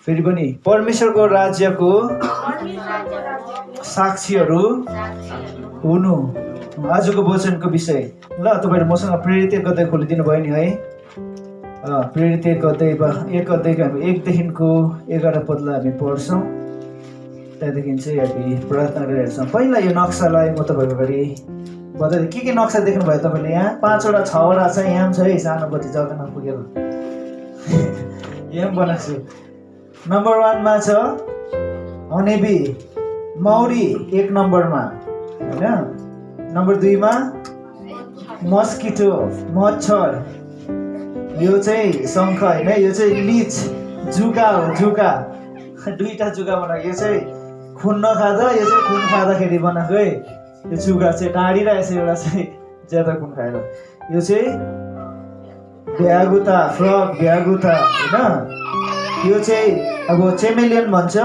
फेरि पनि परमेश्वरको राज्यको साक्षीहरू हुनु आजको वचनको विषय। ल तपाईँहरू मसँग प्रेरित एक अध्याय खोलिदिनु भयो नि है। प्रेरित एक अध्यायको हामी 1 देखिको 11 पदलाई हामी पढ्छौँ। त्यहाँदेखि चाहिँ हामी प्रार्थना गरेर हेर्छौँ। पहिला यो नक्सालाई म तपाईँको अगाडि बताइदिएँ। के नक्सा देख्नुभयो तपाईँले? यहाँ 5वटा 6वटा छ। यहाँ पनि छ है, सानोपट्टि जग्गा नपुगेर यहाँ पनि बनाएको छु। नम्बर 1 मा छ हनेबी मौरी, 1 नम्बरमा होइन। नम्बर 2 मा मस्किटो मच्छर, यो चाहिँ शङ्ख होइन, यो चाहिँ लिच जुका हो। जुका 2टा जुका बनाएको। यो चाहिँ खुन नखाँदा, यो चाहिँ खुन खाँदाखेरि बनाएको है। यो जुका चाहिँ टाढिरहेको छ, एउटा चाहिँ ज्यादा खुन खाएर। यो चाहिँ भ्यागुता फ्रग, भ्यागुता होइन। यो चाहिँ अब चेमेलियन भन्छ,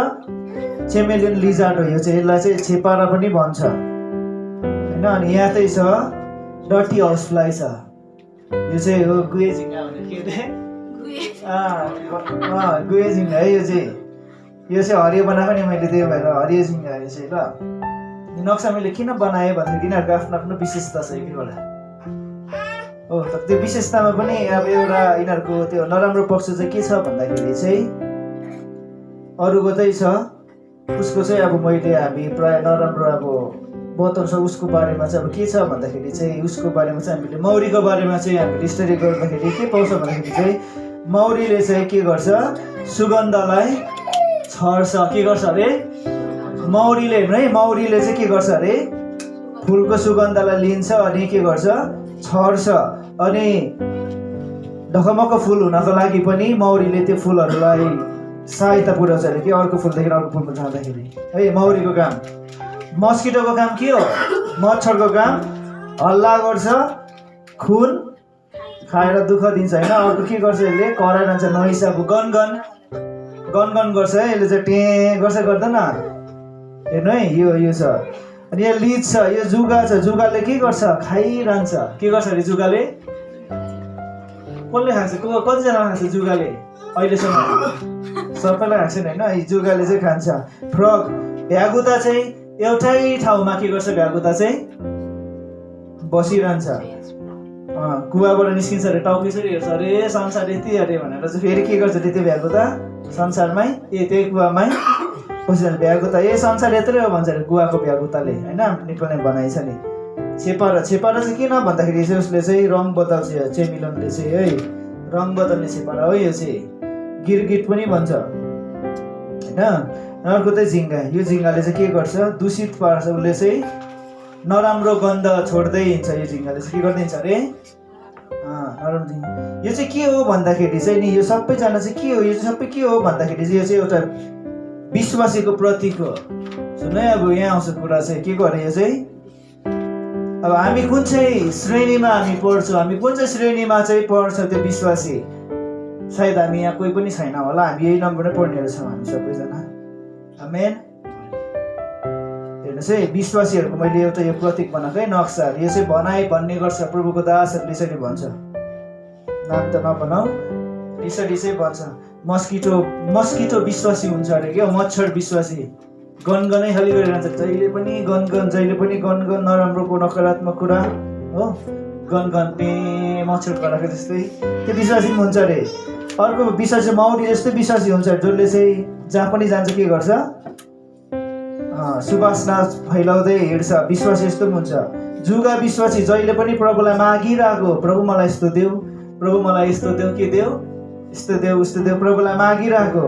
चेमेलियन लिजार्ड हो। यो चाहिँ यसलाई चाहिँ छेपारा पनि भन्छ होइन। अनि यहाँ चाहिँ छ डटी हाउस फ्लाई छ। यो चाहिँ हो गुएझिङ्गा भने के अरे गुएझिङ्गा है। यो चाहिँ हरियो बनाएको नि मैले, त्यही भएर हरियो झिङ्गा यो चाहिँ। ल यो नक्सा मैले किन बनाएँ भन्दाखेरि यिनीहरूको आफ्नो आफ्नो विशेषता छ एक एउटा हो। तर त्यो विशेषतामा पनि अब एउटा यिनीहरूको त्यो नराम्रो पक्ष चाहिँ के छ भन्दाखेरि चाहिँ अरूको चाहिँ छ उसको चाहिँ अब हामी प्राय नराम्रो अब बताउँछ उसको बारेमा चाहिँ। अब के छ भन्दाखेरि चाहिँ उसको बारेमा चाहिँ हामीले मौरीको बारेमा चाहिँ हामीले स्टडी गर्दाखेरि के पाउँछ भन्दाखेरि चाहिँ मौरीले चाहिँ के गर्छ, सुगन्धलाई छर्छ। के गर्छ अरे मौरीले है, मौरीले चाहिँ के गर्छ अरे फुलको सुगन्धलाई लिन्छ अनि के गर्छ छर्छ। अनि ढकमक्क फुल हुनको लागि पनि मौरीले त्यो फुलहरूलाई सहायता पुर्याउँछ अरे कि अर्को फुलदेखि अर्को फुलमा जाँदाखेरि है। मौरीको काम। मस्किटोको काम के हो? मच्छरको काम हल्ला गर्छ, खुन खाएर दुःख दिन्छ होइन। अर्को के गर्छ यसले कराइरहन्छ, नोइस अब गनगन गर्छ है यसले चाहिँ, टे गर्छ गर्दैन हेर्नु है। यो छ। अनि यहाँ लिच छ, यो जुगा छ। जुगाले के गर्छ? खाइरहन्छ। के गर्छ अरे जुगाले? कसले खान्छ? कतिजना खान्छ जुगाले? अहिलेसम्म सबैलाई खान्छ होइन। जुगाले चाहिँ खान्छ। फ्रग भ्यागुता चाहिँ एउटै ठाउँमा के गर्छ? भ्यागुता चाहिँ बसिरहन्छ। कुवाबाट निस्किन्छ अरे, टाउको यसरी हेर्छ अरे संसार यति अरे भनेर चाहिँ फेरि के गर्छ त्यो भ्यागुता संसारमै त्यही कुवामै बसिरहन्छ। भ्यागुता संसार यत्रै हो भन्छ अरे कुवाको भ्यागुताले होइन। नेपालमा भनाइ छ नि। छेपारा चाहिँ किन भन्दाखेरि चाहिँ उसले चाहिँ रङ बदल्छ। चेमिलनले चाहिँ है रङ बदल्ने छेपारा हो यो चाहिँ। गिरगिट पनि भन्छ होइन। अर्को चाहिँ झिङ्गा। यो झिङ्गाले चाहिँ के गर्छ? दूषित पार्छ। उसले चाहिँ नराम्रो गन्ध छोड्दै हिँड्छ। यो झिङ्गाले चाहिँ के गर्दै हिँड्छ अरे नराम्रो झिङ्गा। यो चाहिँ के हो भन्दाखेरि चाहिँ नि यो सबैजना चाहिँ के हो? यो चाहिँ सबै के हो भन्दाखेरि चाहिँ यो चाहिँ एउटा विश्वासीको प्रतीक हो। सुन है, अब यहाँ आउँछ कुरा चाहिँ के गरे यो चाहिँ। अब हामी कुन चाहिँ श्रेणीमा हामी पढ्छौँ, हामी कुन चाहिँ श्रेणीमा चाहिँ पढ्छौँ त्यो विश्वासी। सायद हामी यहाँ कोही पनि छैन होला, हामी यही नम्बरमै पढ्नेहरू छौँ हामी सबैजना। आमेन। हेर्नुहोस् है, विश्वासीहरूको मैले एउटा यो प्रतीक बनाएको है नक्सा। यो चाहिँ भनाइ भन्ने गर्छ प्रभुको दासहरूले यसरी भन्छ, नाम त नबनाऊ, यसरी चाहिँ भन्छ। मस्किटो विश्वासी हुन्छ अरे क्या। मच्छर विश्वासी गनगनै खालि गरिरहन्छ, जहिले पनि गनगन, जहिले पनि गनगन, नराम्रोको नकारात्मक कुरा हो गनगन पे मच्छर कराएको जस्तै त्यो विश्वासी पनि हुन्छ अरे। अर्को विश्वासी मौरी जस्तै विश्वासी हुन्छ जसले चाहिँ जहाँ पनि जान्छ के गर्छ सुवासना फैलाउँदै हिँड्छ। विश्वासी यस्तो पनि हुन्छ। जुगा विश्वासी जहिले पनि प्रभुलाई मागिरहेको, प्रभु मलाई यस्तो देऊ, प्रभु मलाई यस्तो देऊ, के देऊ यस्तो देऊ उस्तो देऊ, प्रभुलाई मागिरहेको।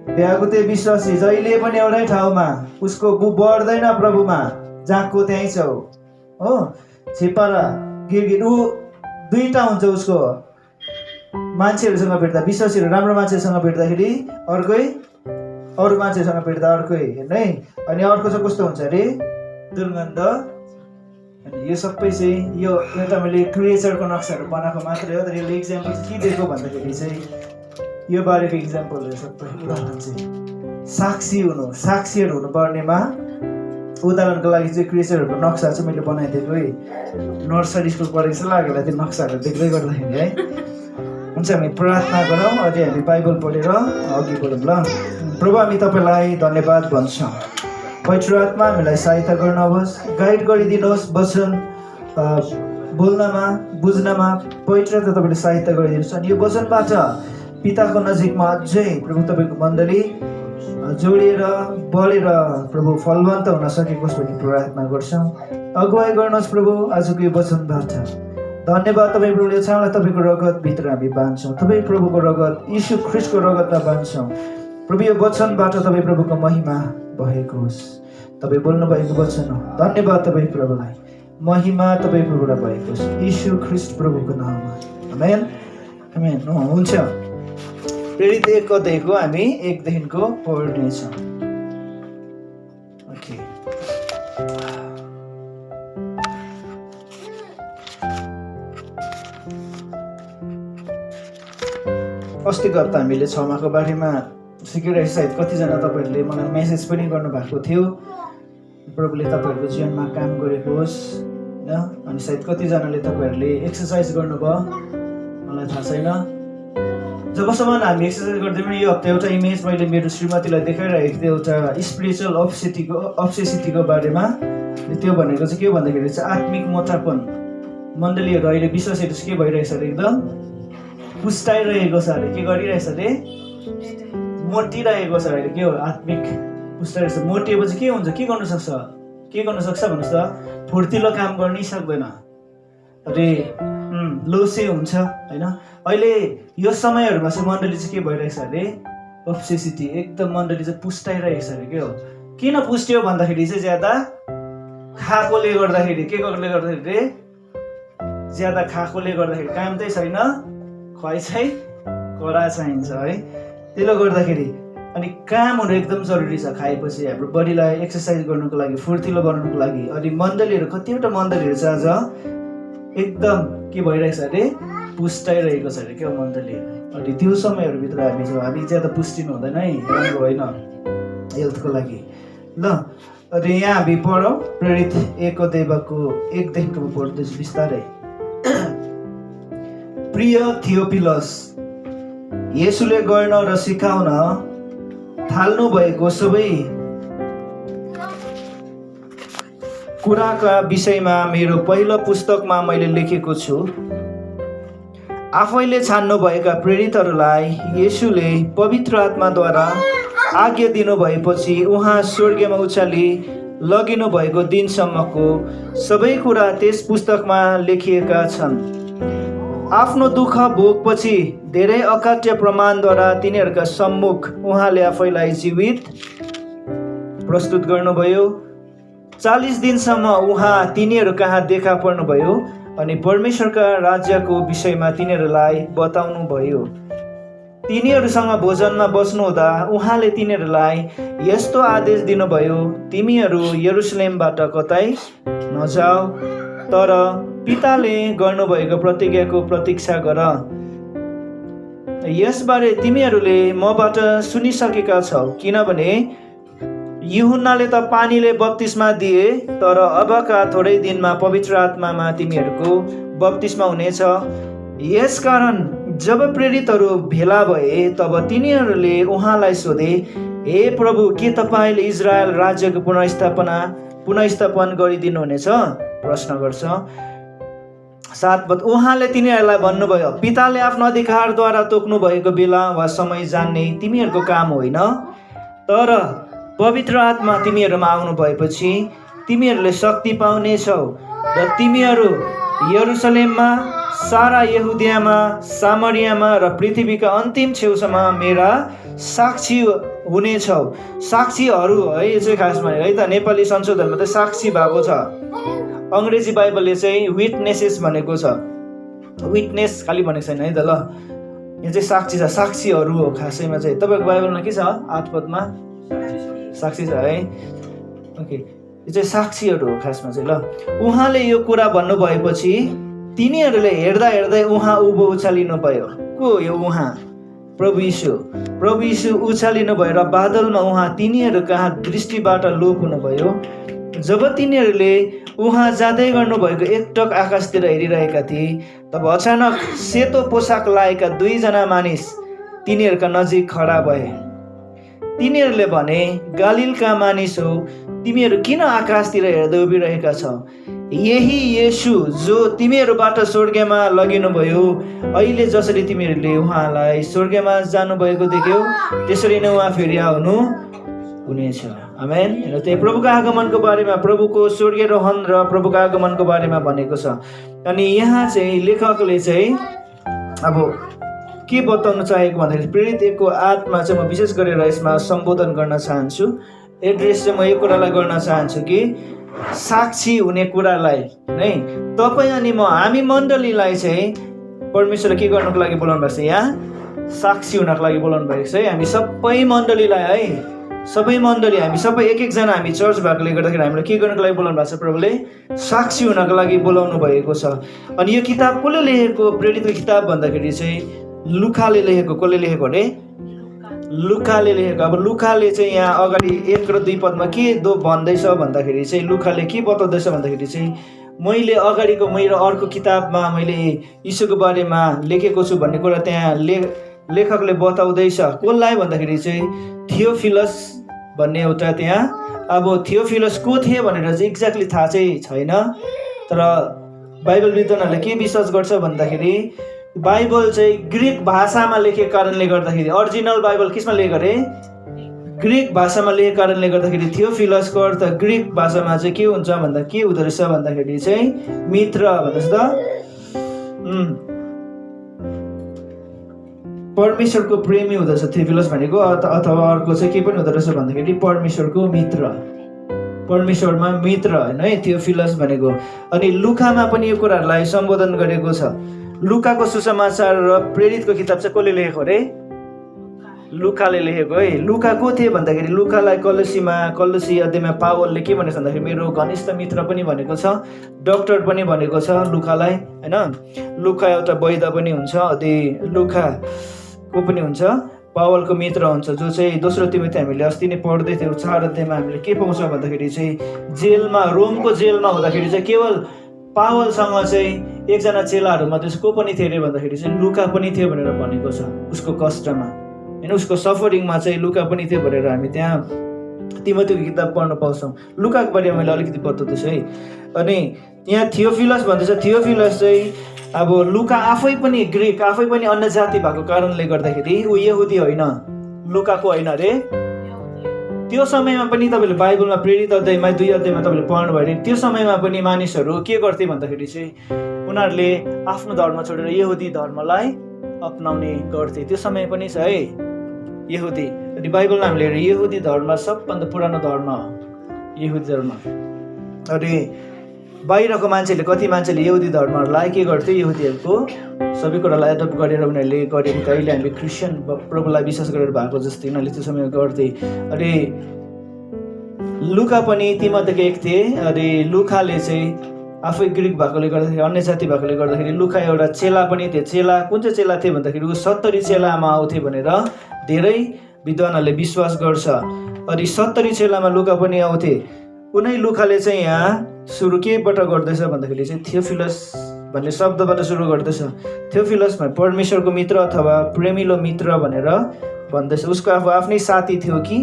भ्यागुते विश्वासी जहिले पनि एउटै ठाउँमा, उसको बढ्दैन प्रभुमा, जहाँको त्यहीँ छ हो। छेपारा गिरगिट ऊ 2टा हुन्छ उसको। मान्छेहरूसँग भेट्दा विश्वासीहरू राम्रो मान्छेसँग भेट्दाखेरि अर्कै, अरू मान्छेसँग भेट्दा अर्कै हेर्नु है। अनि अर्को चाहिँ कस्तो हुन्छ अरे दुर्गन्ध। अनि यो सबै चाहिँ यो एउटा मैले क्रिएचरको नक्साहरू बनाएको मात्रै हो। तर यसले इक्जाम्पल चाहिँ के दिएको भन्दाखेरि चाहिँ यो बारेको इक्जाम्पल हो सबै। उदाहरण चाहिँ साक्षीहरू हुनुपर्नेमा उदाहरणको लागि चाहिँ क्रिएचरहरूको नक्सा चाहिँ मैले बनाइदिएको है। नर्सरी स्कुल पढेको जस्तो लाग्यो त्यो नक्साहरू देख्दै गर्दाखेरि है। हुन्छ हामी प्रार्थना गरौँ, अझै हामी बाइबल पढेर अघि बढौँ ल। प्रभु हामी तपाईँलाई धन्यवाद भन्छौँ। पवित्र आत्मा हामीलाई सहायता गर्नुहोस्, गाइड गरिदिनुहोस्, वचन बोल्नमा बुझ्नमा पवित्रता तपाईँले सहायता गरिदिनुहोस्। अनि यो वचनबाट पिताको नजिकमा अझै प्रभु तपाईँको मण्डली जोडिएर बढेर प्रभु फलवन्त हुन सकेकोस् भन्ने प्रार्थना गर्छौँ। अगुवाई गर्नुहोस् प्रभु आजको यो वचनबाट। धन्यवाद तपाईँ प्रभुले छाउलाई तपाईँको रगतभित्र हामी बाँध्छौँ, तपाईँ प्रभुको रगत यीशु ख्रिस्टको रगतमा बाँध्छौँ। प्रभु यो वचनबाट तपाईँ प्रभुको महिमा भएको होस्। तपाईँ बोल्नुभएको वचन हो। धन्यवाद तपाईँ प्रभुलाई, महिमा तपाईँ प्रभुलाई भएको होस् यीशु ख्रिस्ट प्रभुको नाममा। आमेन आमेन। हुन्छ, प्रेरित 1 अध्यायको हामी 1 देखिको पढ्नेछौँ। ओके, अस्तिको हप्ता हामीले क्षमाको बारेमा सिकिरहेको, सायद कतिजना तपाईँहरूले मलाई मेसेज पनि गर्नुभएको थियो, प्रभुले तपाईँहरूको जीवनमा काम गरेको होस् होइन। अनि सायद कतिजनाले तपाईँहरूले एक्सर्साइज गर्नुभयो, मलाई थाहा छैन। जबसम्म हामी एक्सर्साइज गर्दै पनि यो हप्ता एउटा इमेज मैले मेरो श्रीमतीलाई देखाइरहेको थिएँ, एउटा स्पिरिचुअल अब्सेसिटीको बारेमा। त्यो भनेको चाहिँ के भन्दाखेरि चाहिँ आत्मिक मोटापन। मण्डलीहरू अहिले विश्वासहरू चाहिँ के भइरहेछ अरे, एकदम पुस्टाइरहेको छ अरे। के गरिरहेछ अरे, मोटिरहेको छ अरे। के हो, आत्मिक पुस्टाइरहेको छ। मोटिएपछि के हुन्छ, के गर्नु सक्छ भन्नुहोस् त, फुर्तिलो काम गर्नै सक्दैन अरे, लोसे हुन्छ होइन। अहिले यो समयहरूमा चाहिँ मण्डली चाहिँ के भइरहेछ अरे, अब्सेसिटी, एकदम मण्डली चाहिँ पुस्टाइरहेको छ अरे। के हो, किन पुस्ट्यो भन्दाखेरि चाहिँ ज्यादा खाएकोले गर्दाखेरि, के गर्दै गर्दाखेरि, ज्यादा खाएकोले गर्दाखेरि, काम चाहिँ छैन, खुवाइ चाहिँ कडा चाहिन्छ है, त्यसले गर्दाखेरि। अनि कामहरू एकदम जरुरी छ खाएपछि हाम्रो बडीलाई एक्सर्साइज गर्नुको लागि, फुर्तिलो बनाउनुको लागि। अनि मण्डलीहरू, कतिवटा मण्डलीहरू चाहिँ आज एकदम के भइरहेछ अरे, पुस्टाइरहेको छ अरे क्या मण्डलीहरू। अनि त्यो समयहरूभित्र हामी ज्यादा पुष्टिनु हुँदैन है, राम्रो होइन हेल्थको लागि ल। अनि यहाँ हामी पढौँ, प्रेरित 1 अध्यायको 1 देखिको पढ्दैछु बिस्तारै। प्रिय थियोफिलस, येशूले गर्न र सिकाउन थाल्नु भएको सबै कुराका विषयमा मेरो पहिलो पुस्तकमा मैले लेखेको छु। आफैले छान्नुभएका प्रेरितहरूलाई येशूले पवित्र आत्माद्वारा आज्ञा दिनुभएपछि उहाँ स्वर्गमा उचाली लगिनु भएको दिनसम्मको सबै कुरा त्यस पुस्तकमा लेखिएका छन्। आफ्नो दुःख भोगपछि धेरै अकाट्य प्रमाणद्वारा तिनीहरूका सम्मुख उहाँले आफैलाई जीवित प्रस्तुत गर्नुभयो। 40 दिनसम्म उहाँ तिनीहरू कहाँ देखा पर्नुभयो अनि परमेश्वरका राज्यको विषयमा तिनीहरूलाई बताउनु भयो। तिनीहरूसँग भोजनमा बस्नुहुँदा उहाँले तिनीहरूलाई यस्तो आदेश दिनुभयो, तिमीहरू यरुसलेमबाट कतै नजाऊ, तर पिताले गर्नुभएको प्रतिज्ञाको प्रतीक्षा गर। यसबारे तिमीहरूले मबाट सुनिसकेका छौ, किनभने यूहन्नाले त पानीले बप्तिस्मा दिए, तर अबका थोरै दिनमा पवित्र आत्मामा तिमीहरूको बप्तिस्मा हुनेछ। यसकारण जब प्रेरितहरू भेला भए तब तिनीहरूले उहाँलाई सोधे, हे प्रभु, के तपाईँले इजरायल राज्यको पुनर्स्थापन गरिदिनुहुनेछ? प्रश्न गर्छ। 7 पद, उहाँले तिनीहरूलाई भन्नुभयो, पिताले आफ्नो अधिकारद्वारा तोक्नु भएको बेला वा समय जान्ने तिमीहरूको काम होइन, तर पवित्र आत्मा तिमीहरूमा आउनु भएपछि तिमीहरूले शक्ति पाउनेछौ र तिमीहरू यरुसलेममा, सारा यहुदियामा, सामरियामा र पृथ्वीका अन्तिम छेउसम्म मेरा साक्षी हुनेछौ। साक्षीहरू है, यो चाहिँ खासमा है त नेपाली संशोधनमा त साक्षी भएको छ, अङ्ग्रेजी बाइबलले चाहिँ विटनेसेस भनेको छ। विटनेस खालि भनेको छैन है त ल, यो चाहिँ साक्षी छ, साक्षीहरू हो खासैमा चाहिँ। तपाईँको बाइबलमा के छ? 8 पदमा साक्षी छ है। ओके, यो चाहिँ साक्षीहरू हो खासमा चाहिँ ल। उहाँले यो कुरा भन्नुभएपछि तिनीहरूले हेर्दा हेर्दै उहाँ उँभो उचालिनु भयो। को यो उहाँ? प्रभु यीशु उचालिनु भयो र बादलमा उहाँ तिनीहरू कहाँ दृष्टिबाट लोप हुनुभयो जब तिनीहरूले उहाँ जाँदै गर्नुभएको एकटक आकाशतिर हेरिरहेका थिए, तब अचानक सेतो पोसाक लगाएका 2 जना मानिस तिनीहरूका नजिक खडा भए। तिनीहरूले भने, गालिलका मानिस हो, तिमीहरू किन आकाशतिर हेर्दै उभिरहेका छौ? यही येशू जो तिमीहरूबाट स्वर्गमा लगिनुभयो, अहिले जसरी तिमीहरूले उहाँलाई स्वर्गमा जानुभएको देख्यौ, त्यसरी नै उहाँ फेरि आउनु हुनेछ। आमेन। त्यही प्रभुको आगमनको बारेमा, प्रभुको स्वर्गीय रहन र प्रभुको आगमनको बारेमा भनेको छ। अनि यहाँ चाहिँ लेखकले चाहिँ अब के बताउन चाहेको भन्दाखेरि, प्रेरित 1 को 8 मा चाहिँ म विशेष गरेर यसमा सम्बोधन गर्न चाहन्छु। एड्रेस चाहिँ म यो कुरालाई गर्न चाहन्छु कि साक्षी हुने कुरालाई नै तपाईँ अनि म, हामी मण्डलीलाई चाहिँ परमेश्वरले के गर्नको लागि बोलाउनु भएको छ? यहाँ साक्षी हुनको लागि बोलाउनु भएको छ है। हामी सबै मण्डलीलाई है, सबै मण्डली, हामी सबै एक एकजना हामी चर्च भएकोले गर्दाखेरि हामीलाई के गर्नको लागि बोलाउनु भएको छ? प्रभुले साक्षी हुनको लागि बोलाउनु भएको छ। अनि यो किताब कसले लेखेको? प्रेरितको किताब भन्दाखेरि चाहिँ लुकाले लेखेको। कसले लेखेको अरे? लुकाले लेखेको। अब लुकाले चाहिँ यहाँ अगाडि 1 र 2 पदमा के भन्दैछ भन्दाखेरि चाहिँ लुकाले के बताउँदैछ भन्दाखेरि चाहिँ मैले अगाडिको मेरो अर्को किताबमा मैले यीशुको बारेमा लेखेको छु भन्ने कुरा त्यहाँ लेखकले बताउँदैछ। कसलाई भन्दाखेरि चाहिँ थियोफिलस भन्ने एउटा त्यहाँ, अब थियोफिलस को थिए भनेर चाहिँ एक्ज्याक्टली थाहा चाहिँ छैन। तर बाइबल विद्वानहरूले के विश्वास गर्छ भन्दाखेरि बाइबल चाहिँ ग्रिक भाषामा लेखेको कारणले गर्दाखेरि, अरिजिनल बाइबल किसमा लेखेको अरे? ग्रिक भाषामा लेखेको कारणले गर्दाखेरि थियोफिलसको अर्थ ग्रिक भाषामा चाहिँ के हुन्छ भन्दा के हुँदो रहेछ भन्दाखेरि चाहिँ मित्र भन्नुहोस् त, परमेश्वरको प्रेमी हुँदो रहेछ थियोफिलस भनेको। अथवा अर्को चाहिँ के पनि हुँदो रहेछ भन्दाखेरि परमेश्वरको मित्र, परमेश्वरमा मित्र होइन है थियोफिलस भनेको। अनि लुकामा पनि यो कुराहरूलाई सम्बोधन गरेको छ। लुकाको सुसमाचार र प्रेरितको किताब चाहिँ कसले लेखेको अरे? लुकाले लेखेको है। लुका को थिए भन्दाखेरि लुकालाई कलोसी अध्यायमा पावलले के भनेको भन्दाखेरि मेरो घनिष्ठ मित्र पनि भनेको छ, डक्टर पनि भनेको छ लुकालाई होइन। लुका एउटा वैद पनि हुन्छ, अनि लुका को पनि हुन्छ पावलको मित्र हुन्छ, जो चाहिँ दोस्रो तिमोथी हामीले अस्ति नै पढ्दै थियौँ 4 अध्यायमा हामीले के पाउँछ भन्दाखेरि चाहिँ जेलमा, रोमको जेलमा हुँदाखेरि चाहिँ केवल पावलसँग चाहिँ एकजना चेलाहरू मात्रै को पनि थिए अरे भन्दाखेरि चाहिँ लुका पनि थियो भनेर भनेको छ। उसको कष्टमा होइन, उसको सफरिङमा चाहिँ लुका पनि थियो भनेर हामी त्यहाँ तिमोथीको किताब पढ्न पाउँछौँ। लुकाको बारेमा मैले अलिकति बताउँदैछु है। अनि यहाँ थियोफिलस भन्दैछ। थियोफिलस चाहिँ अब लुका आफै पनि ग्रिक, आफै पनि अन्य जाति भएको कारणले गर्दाखेरि ऊ यहुदी होइन, लुकाको होइन अरे। त्यो समयमा पनि तपाईँले बाइबलमा प्रेरित अध्यायमा 2 अध्यायमा तपाईँले पढ्नु भयो भने त्यो समयमा पनि मानिसहरू के गर्थे भन्दाखेरि चाहिँ उनीहरूले आफ्नो धर्म छोडेर यहुदी धर्मलाई अपनाउने गर्थे। त्यो समय पनि छ है यहुदी। अनि बाइबलमा हामीले हेरेर यहुदी धर्म सबभन्दा पुरानो धर्म हो यहुदी धर्म। अनि बाहिरको मान्छेले, कति मान्छेले यहुदी धर्महरूलाई के गर्थे? यहुदीहरूको सबै कुरालाई एडप्ट गरेर उनीहरूले गरेको त अहिले हामीले क्रिस्चियन प्रभुलाई विश्वास गरेर भएको जस्तै उनीहरूले त्यो समयमा गर्थे। अनि लुका पनि तीमध्येको एक थिए। अनि लुकाले चाहिँ आफै ग्रिक भएकोले गर्दाखेरि, अन्य जाति भएकोले गर्दाखेरि लुका एउटा चेला पनि थिए। चेला कुन चाहिँ चेला थिए भन्दाखेरि ऊ 70 चेलामा आउँथे भनेर धेरै विद्वानहरूले विश्वास गर्छ। अनि 70 चेलामा लुका पनि आउँथे। उनै लुकाले चाहिँ यहाँ सुरु केबाट गर्दैछ भन्दाखेरि चाहिँ थियोफिलस भन्ने शब्दबाट सुरु गर्दैछ। थियोफिलस परमेश्वरको मित्र अथवा प्रेमिलो मित्र भनेर भन्दैछ। उसको आफ्नै साथी थियो कि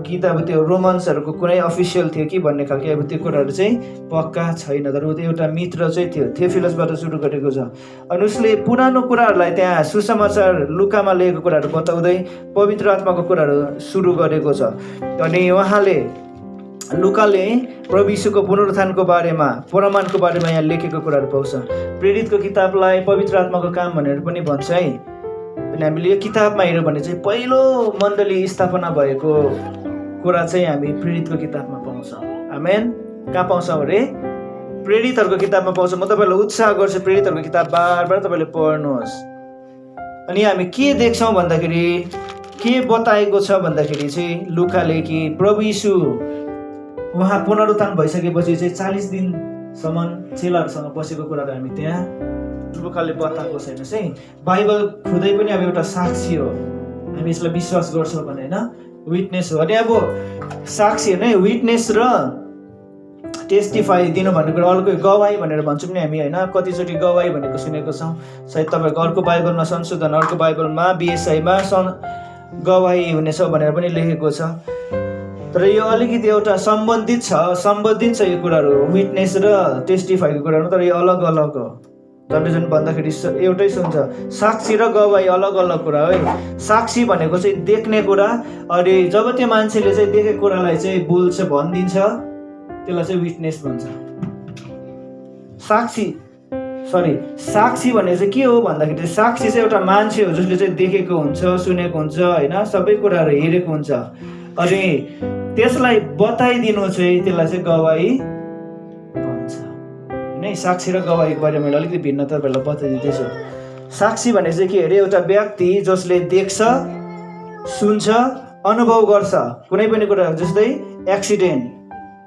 कि त अब त्यो रोमन्सहरूको कुनै अफिसियल थियो कि भन्ने खालको अब त्यो कुराहरू चाहिँ पक्का छैन। तर ऊ त्यो एउटा मित्र चाहिँ थियो, थियोफिलसबाट सुरु गरेको छ। अनि उसले पुरानो कुराहरूलाई त्यहाँ सुसमाचार लुकामा लेखेको कुराहरू बताउँदै पवित्र आत्माको कुराहरू सुरु गरेको छ। अनि उहाँले लुकाले प्रभु यीशुको पुनरुत्थानको बारेमा, प्रमाणको बारेमा यहाँ लेखेको कुराहरू पाउँछ। प्रेरितको किताबलाई पवित्र आत्माको काम भनेर पनि भन्छ है। अनि हामीले यो किताबमा हेऱ्यौँ भने चाहिँ पहिलो मण्डली स्थापना भएको कुरा चाहिँ हामी प्रेरितको किताबमा पाउँछौँ। आमेन। कहाँ पाउँछौँ अरे? प्रेरितहरूको किताबमा पाउँछौँ। म तपाईँलाई उत्साह गर्छु प्रेरितहरूको किताब बार तपाईँले पढ्नुहोस्। अनि हामी के देख्छौँ भन्दाखेरि के बताएको छ भन्दाखेरि चाहिँ लुकाले कि प्रभु यीशु उहाँ पुनरुत्थान भइसकेपछि चाहिँ 40 दिनसम्म चेलाहरूसँग बसेको कुराहरू हामी त्यहाँ लुकाले बताएको छैन है। बाइबल खुदै पनि अब एउटा साक्षी हो, हामी यसलाई विश्वास गर्छौँ भने होइन, विटनेस हो। अनि अब साक्षी होइन, विटनेस र टेस्टिफाई दिनु भन्ने कुरा अर्को गवाई भनेर भन्छौँ नि हामी होइन। कतिचोटि गवाई भनेको सुनेको छौँ, सायद तपाईँहरूको अर्को बाइबलमा संशोधन, अर्को बाइबलमा बिएसआईमा गवाई हुनेछ भनेर पनि लेखेको छ। तर यो अलिकति एउटा सम्बन्धित छ यो कुराहरू, विटनेस र टेस्टिफाईको कुराहरू, तर यो अलग अलग हो। तपाईँले जुन भन्दाखेरि एउटै सुन्छ, साक्षी र गवाई अलग अलग कुरा है। साक्षी भनेको चाहिँ देख्ने कुरा, अनि जब त्यो मान्छेले चाहिँ देखेको कुरालाई चाहिँ बोल्छ, भनिदिन्छ, त्यसलाई चाहिँ विटनेस भन्छ। साक्षी भने चाहिँ के हो भन्दाखेरि साक्षी चाहिँ एउटा मान्छे हो जसले चाहिँ देखेको हुन्छ, सुनेको हुन्छ होइन, सबै कुराहरू हेरेको हुन्छ, अनि त्यसलाई बताइदिनु चाहिँ त्यसलाई चाहिँ गवाई भन्छ होइन। साक्षी र गवाईको बारेमा मैले अलिकति भिन्न तपाईँहरूलाई बताइदिँदैछु। साक्षी भने चाहिँ के अरे, एउटा व्यक्ति जसले देख्छ, सुन्छ, अनुभव गर्छ कुनै पनि कुरा, जस्तै एक्सिडेन्ट,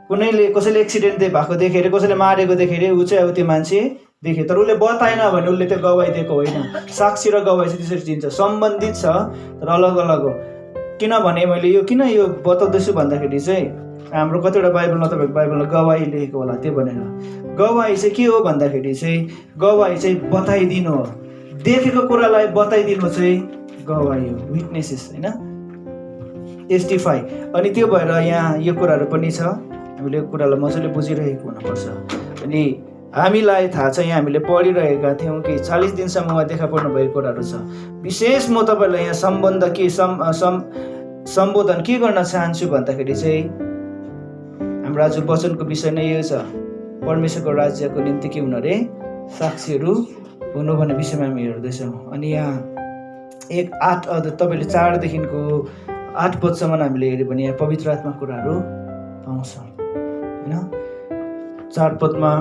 कसैले एक्सिडेन्ट भएको देखेर, कसैले मारेको देखेर ऊ चाहिँ अब त्यो मान्छे देखे, तर उसले बताएन भने उसले त्यो गवाई दिएको होइन। साक्षी र गवाई चाहिँ त्यसरी चिन्छ, सम्बन्धित छ तर अलग अलग हो। किनभने मैले यो किन यो बताउँदैछु भन्दाखेरि चाहिँ हाम्रो कतिवटा बाइबलमा, तपाईँको बाइबलमा गवाई लेखेको होला, त्यो भनेर। गवाई चाहिँ के हो भन्दाखेरि चाहिँ गवाई चाहिँ बताइदिनु हो, देखेको कुरालाई बताइदिनु चाहिँ गवाई हो, विटनेसेस होइन, टेस्टिफाई। अनि त्यो भएर यहाँ यो कुराहरू पनि छ, हामीले यो कुरालाई मजाले बुझिरहेको हुनुपर्छ। अनि हामीलाई थाहा छ, यहाँ हामीले पढिरहेका थियौँ कि 40 दिनसम्ममा देखा पर्नु भएको कुराहरू छ। विशेष म तपाईँलाई यहाँ सम्बोधन के गर्न चाहन्छु भन्दाखेरि चाहिँ हाम्रो आज वचनको विषय नै यो छ, परमेश्वरको राज्यको निम्ति के हुनु अरे, साक्षीहरू हुनु भन्ने विषयमा हामी हेर्दैछौँ। अनि यहाँ 1:8 तपाईँले 4देखिको 8 पदसम्म हामीले हेऱ्यो भने यहाँ पवित्र आत्मा कुराहरू पाउँछौँ होइन। 4 पदमा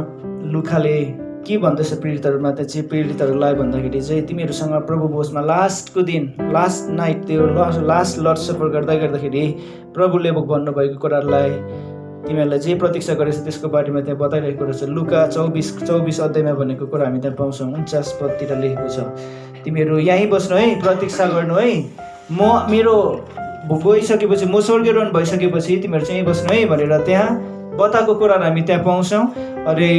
लुकाले के भन्दछ पीडितहरूमा, त्यो चाहिँ पीडितहरूलाई भन्दाखेरि चाहिँ तिमीहरूसँग प्रभु भोजमा लास्ट नाइट त्यो लास्ट लर्ड सपर गर्दाखेरि प्रभुले भन्नुभएको कुराहरूलाई तिमीहरूलाई जे प्रतीक्षा गरेछ त्यसको बारेमा त्यहाँ बताइरहेको रहेछ। लुका 24 अध्यायमा भनेको कुरा हामी त्यहाँ पाउँछौँ। 49 पदतिर लेखेको छ, तिमीहरू यहीँ बस्नु है, प्रतीक्षा गर्नु है, मेरो गइसकेपछि, म स्वर्गीयरोहण भइसकेपछि तिमीहरू चाहिँ यहीँ बस्नु है भनेर त्यहाँ बताएको कुराहरू हामी त्यहाँ पाउँछौँ। अरे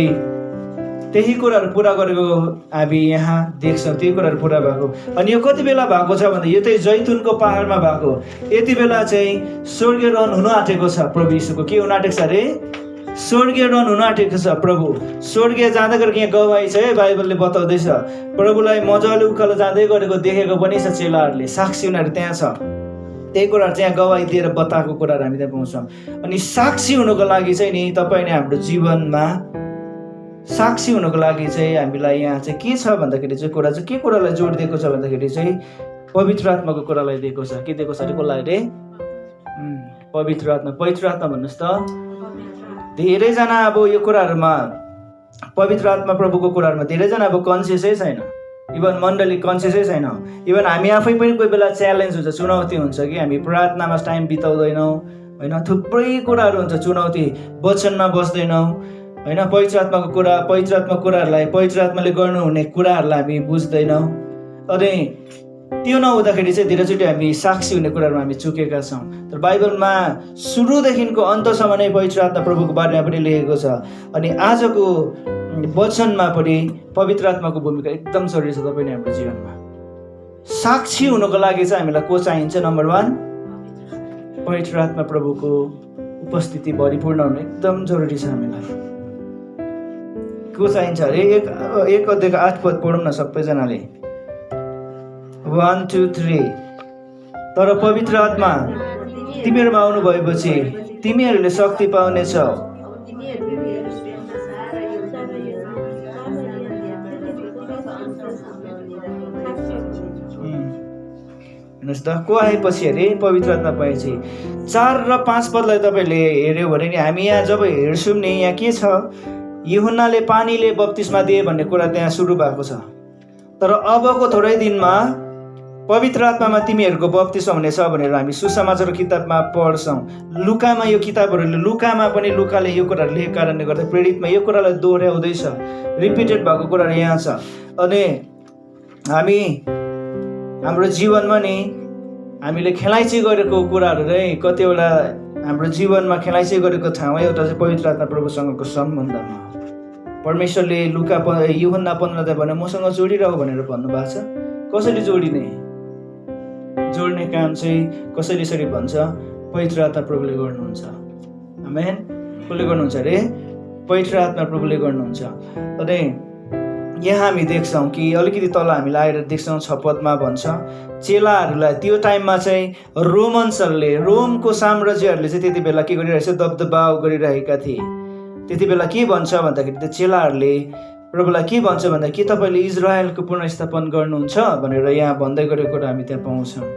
त्यही कुराहरू पुरा गरेको हामी यहाँ देख्छौँ, त्यही कुराहरू पुरा भएको। अनि यो कति बेला भएको छ भन्दा यो चाहिँ जैतुनको पहाडमा भएको। यति बेला चाहिँ स्वर्गीयरोहण हुन आँटेको छ प्रभु यीशुको। के हुन आँटेको छ अरे, स्वर्गीयरोहण हुन आँटेको छ। प्रभु स्वर्गीय जाँदै गरेको यहाँ गवाई छ है, बाइबलले बताउँदैछ। प्रभुलाई मजाले उकालो जाँदै गरेको देखेको पनि छ चेलाहरूले, साक्षी उनीहरू त्यहाँ छ। त्यही कुराहरू चाहिँ यहाँ गवाई दिएर बताएको कुराहरू हामी त्यहाँ पाउँछौँ। अनि साक्षी हुनुको लागि चाहिँ नि तपाईँले हाम्रो जीवनमा साक्षी हुनुको लागि चाहिँ हामीलाई यहाँ चाहिँ के छ भन्दाखेरि चाहिँ कुरा चाहिँ के कुरालाई जोड दिएको छ भन्दाखेरि चाहिँ पवित्र आत्माको कुरालाई दिएको छ। के दिएको छ अरे, कसलाई अरे, पवित्र आत्मा भन्नुहोस् त। धेरैजना अब यो कुराहरूमा, पवित्र आत्मा प्रभुको कुराहरूमा धेरैजना अब कन्सियसै छैन, इभन मण्डली कन्सियसै छैन। इभन हामी आफै पनि कोही बेला च्यालेन्ज हुन्छ, चुनौती हुन्छ कि हामी प्रार्थनामा टाइम बिताउँदैनौँ होइन, थुप्रै कुराहरू हुन्छ, चुनौती, वचनमा बस्दैनौँ होइन, पवित्र आत्माको कुराहरूलाई पवित्र आत्माले गर्नुहुने कुराहरूलाई हामी बुझ्दैनौँ। अनि त्यो नहुँदाखेरि चाहिँ धेरैचोटि हामी साक्षी हुने कुराहरूमा हामी चुकेका छौँ। तर बाइबलमा सुरुदेखिको अन्तसम्म नै पवित्र आत्मा प्रभुको बारेमा पनि लेखेको छ। अनि आजको वचनमा पनि पवित्र आत्माको भूमिका एकदम जरुरी छ तपाईँले हाम्रो जीवनमा। साक्षी हुनुको लागि चाहिँ हामीलाई को चाहिन्छ? नम्बर 1 पवित्र आत्मा प्रभुको उपस्थिति भरिपूर्ण हुनु एकदम जरुरी छ हामीलाई। को चाहिन्छ अरे? 1 अध्यायको 8 पद पढौँ न सबैजनाले। 1 2 3। तर पवित्र आत्मा तिमीहरूमा आउनु भएपछि तिमीहरूले शक्ति पाउनेछौ। हेर्नुहोस् त, को आएपछि अरे? पवित्र आत्मा पाएपछि। 4 र 5 पदलाई तपाईँले हेऱ्यो भने नि हामी यहाँ जब हेर्छौँ नि, यहाँ के छ? यूहन्नाले पानीले बप्तिस्मा दिए भन्ने कुरा त्यहाँ सुरु भएको छ। तर अबको थोरै दिनमा पवित्र आत्मामा तिमीहरूको बप्तिस्मा हुनेछ भनेर हामी सुसमाचारको किताबमा पढ्छौँ। लुकामा यो किताबहरूले, लुकामा पनि लुकाले यो कुराहरू लेखेको कारणले गर्दा प्रेरितमा यो कुरालाई दोहोऱ्याउँदैछ, रिपिटेड भएको कुराहरू यहाँ छ। अनि हामी हाम्रो जीवनमा नि हामीले खेलाइँची गरेको कुराहरू नै कतिवटा हाम्रो जीवनमा खेलाइँची गरेको ठाउँ एउटा चाहिँ पवित्र आत्मा प्रभुसँगको सम्बन्धमा। परमेश्वरले यूहन्ना 15 भने मसँग जोडिरह भनेर भन्नुभएको छ। कसरी जोडिने? जोड्ने काम चाहिँ कसरी यसरी भन्छ? पवित्र आत्मा प्रभुले गर्नुहुन्छ। आमेन। कसले गर्नुहुन्छ अरे? पवित्र आत्मा प्रभुले गर्नुहुन्छ। अनि यहाँ हामी देख्छौँ कि अलिकति तल हामीलाई आएर देख्छौँ 6 पदमा भन्छ चेलाहरूलाई त्यो टाइममा चाहिँ रोमन्सहरूले, रोमको साम्राज्यहरूले चाहिँ त्यति बेला के गरिरहेछ? दबदबाउ गरिरहेका थिए। त्यति बेला के भन्छ भन्दाखेरि त्यो चेलाहरूले प्रभुलाई के भन्छ भन्दा के तपाईँले इजरायलको पुनर्स्थापन गर्नुहुन्छ भनेर यहाँ भन्दै गरेको कुरा हामी त्यहाँ पाउँछौँ।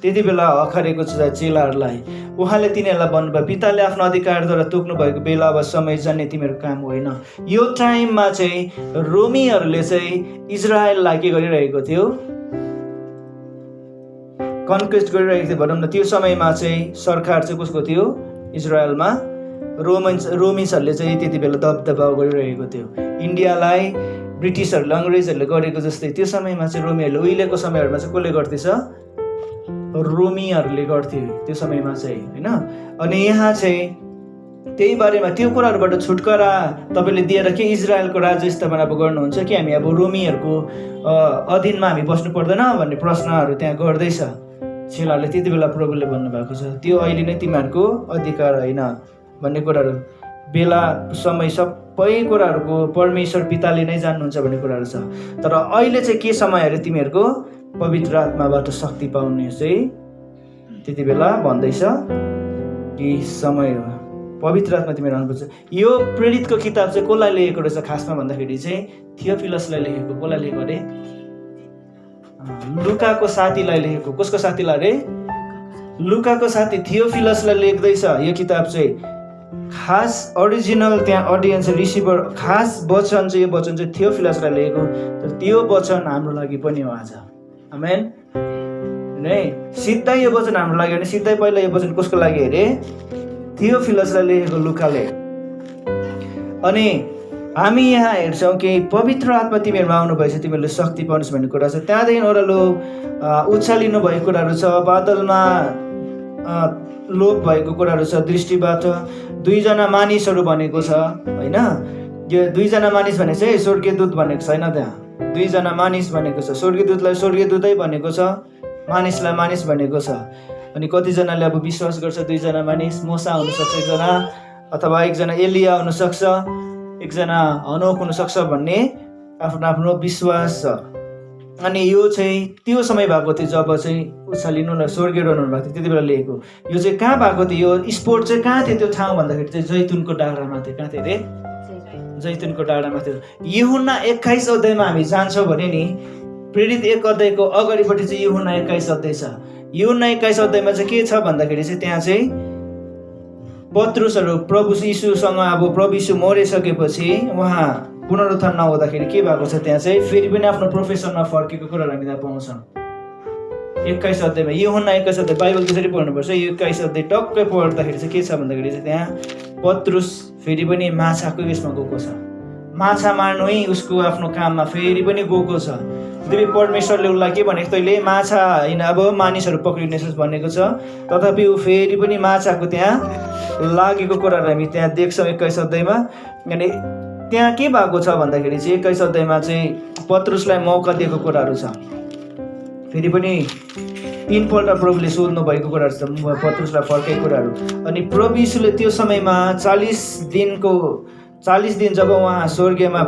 त्यति बेला हकारेको चेलाहरूलाई उहाँले तिनीहरूलाई भन्नुभयो पिताले आफ्नो अधिकारद्वारा तोक्नु भएको बेला वा समय जान्ने तिमीहरूको काम होइन। यो टाइममा चाहिँ रोमीहरूले चाहिँ इजरायललाई के गरिरहेको थियो? कन्क्वेस्ट गरिरहेको थियो भनौँ न। त्यो समयमा चाहिँ सरकार चाहिँ कसको थियो? इजरायलमा रोमिन्सहरूले चाहिँ त्यति बेला दबदबाउ गरिरहेको थियो। इन्डियालाई ब्रिटिसहरूले, अङ्ग्रेजहरूले गरेको जस्तै त्यो समयमा चाहिँ रोमीहरूले, उहिलेको समयहरूमा चाहिँ कसले गर्दैछ? रोमीहरूले गर्थे त्यो समयमा चाहिँ, होइन। अनि यहाँ चाहिँ त्यही बारेमा त्यो कुराहरूबाट छुटकारा तपाईँले दिएर के इजरायलको राज्य स्थापना अब गर्नुहुन्छ कि हामी अब रोमीहरूको अधीनमा हामी बस्नु पर्दैन भन्ने प्रश्नहरू त्यहाँ गर्दैछ। चेलाहरूले त्यति बेला प्रभुले भन्नुभएको छ त्यो अहिले नै तिमीहरूको अधिकार होइन भन्ने कुराहरू, बेला समय सबै कुराहरूको परमेश्वर पिताले नै जान्नुहुन्छ भन्ने कुराहरू छ। तर अहिले चाहिँ के समय अरे? तिमीहरूको पवित्र आत्माबाट शक्ति पाउने चाहिँ त्यति बेला भन्दैछ कि समय हो। पवित्र आत्मा तिमीहरू आउनुपर्छ। यो प्रेरितको किताब चाहिँ कसलाई लेखेको रहेछ खासमा भन्दाखेरि चाहिँ थियोफिलसलाई लेखेको। कसलाई लेखेको अरे? लुकाको साथीलाई लेखेको। कसको साथीलाई अरे? लुकाको साथी थियोफिलसलाई लेख्दैछ यो किताब चाहिँ। खास ओरिजिनल त्यहाँ अडियन्स रिसिभर खास वचन चाहिँ यो वचन चाहिँ थियोफिलसलाई लेखेको। तर त्यो वचन हाम्रो लागि पनि हो आज। आमेन। नै सिधै यो वचन हाम्रो लागि भने सिधै पहिला यो वचन कसको लागि अरे? थियोफिलसलाई लेखेको लुकाले। अनि हामी यहाँ हेर्छौँ कि पवित्र आत्मा तिमीहरूमा आउनु भएछ तिमीहरूले शक्ति पाउनुहोस् भन्ने कुरा छ। त्यहाँदेखि ओह्रालो उचालिनु भएको कुराहरू छ। बादलमा लोप भएको कुराहरू छ। दृष्टिबाट 2 जना मानिसहरू भनेको छ, होइन। यो 2 जना मानिस भने चाहिँ स्वर्गीयदूत भनेको छैन त्यहाँ। 2 जना मानिस भनेको छ। स्वर्गीयदूतलाई स्वर्गीयदूतै भनेको छ, मानिसलाई मानिस भनेको छ। अनि कतिजनाले अब विश्वास गर्छ 2 जना मानिस मोसा हुनसक्छ, 1 जना, अथवा 1 जना एलिया हुनसक्छ, 1 जना हनोक हुनसक्छ भन्ने आफ्नो आफ्नो विश्वास छ। अनि यो चाहिँ त्यो समय भएको थियो जब चाहिँ उचालिनु न स्वर्गीय रहनु भएको थियो त्यति बेला लेखेको। यो चाहिँ कहाँ भएको थियो? यो स्पोर्ट चाहिँ कहाँ थियो त्यो ठाउँ भन्दाखेरि चाहिँ जैतुनको डाँडामा थियो। कहाँ थियो अरे? जैतुनको डाँडामा थियो। यूहन्ना 21 अध्यायमा हामी जान्छौँ भने नि प्रेरित 1 अध्यायको अगाडिपट्टि चाहिँ यूहन्ना 21 अध्याय छ। यूहन्ना 21 अध्यायमा चाहिँ के छ भन्दाखेरि चाहिँ त्यहाँ चाहिँ पत्रुसहरू प्रभु यीशुसँग अब प्रभु यीशु मरिसकेपछि उहाँ पुनरुत्थान नहुँदाखेरि के भएको छ त्यहाँ चाहिँ फेरि पनि आफ्नो प्रोफेसनमा फर्केको कुराहरू हामी त्यहाँ पाउँछौँ। 21 अध्यायमा यूहन्ना 21 अध्याय बाइबल त्यसरी पढ्नुपर्छ। 21 अध्याय टक्कै पढ्दाखेरि चाहिँ के छ भन्दाखेरि चाहिँ त्यहाँ पत्रुस फेरि पनि माछाको यसमा गएको छ। माछा मार्नु है उसको आफ्नो काममा फेरि पनि गएको छ। यद्यपि परमेश्वरले उसलाई के भनेको तैँले माछा होइन अब मानिसहरू पक्रिनेछस् भनेको छ, तथापि ऊ फेरि पनि माछाको त्यहाँ लागेको कुराहरू हामी त्यहाँ देख्छौँ 21 अध्यायमा। अनि त्यहाँ के भएको छ भन्दाखेरि चाहिँ 21 अध्यायमा चाहिँ पत्रुसलाई मौका दिएको कुराहरू छ। फेरि पनि 3 पल्ट प्रभुले सोध्नु भएको कुराहरू छ पत्रुसलाई फर्केको कुराहरू। अनि प्रभु यीशुले त्यो समयमा 40 दिन जब उहाँ स्वर्गीयमा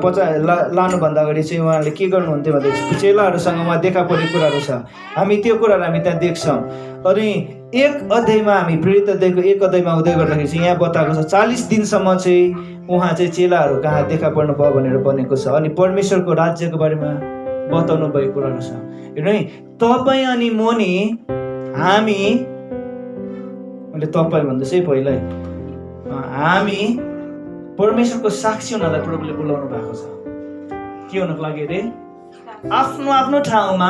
लानुभन्दा अगाडि चाहिँ उहाँले के गर्नुहुन्थ्यो भन्दाखेरि चेलाहरूसँग उहाँ देखा परेको कुराहरू छ। हामी त्यो कुराहरू हामी त्यहाँ देख्छौँ। अनि 1 अध्यायमा हामी प्रेरित अध्यायको 1 अध्यायमा हुँदै गर्दाखेरि चाहिँ यहाँ बताएको छ 40 दिनसम्म चाहिँ उहाँ चाहिँ चेलाहरू कहाँ देखा पर्नु भयो भनेर बनेको छ। अनि परमेश्वरको राज्यको बारेमा बताउनु भएको कुराहरू छ। हेर्नु है, तपाईँ अनि म नि हामी, मैले तपाईँ भन्दैछु है पहिल्यै, हामी परमेश्वरको साक्षी हुनलाई प्रभुले बोलाउनु भएको छ। के हुनको लागि अरे? आफ्नो आफ्नो ठाउँमा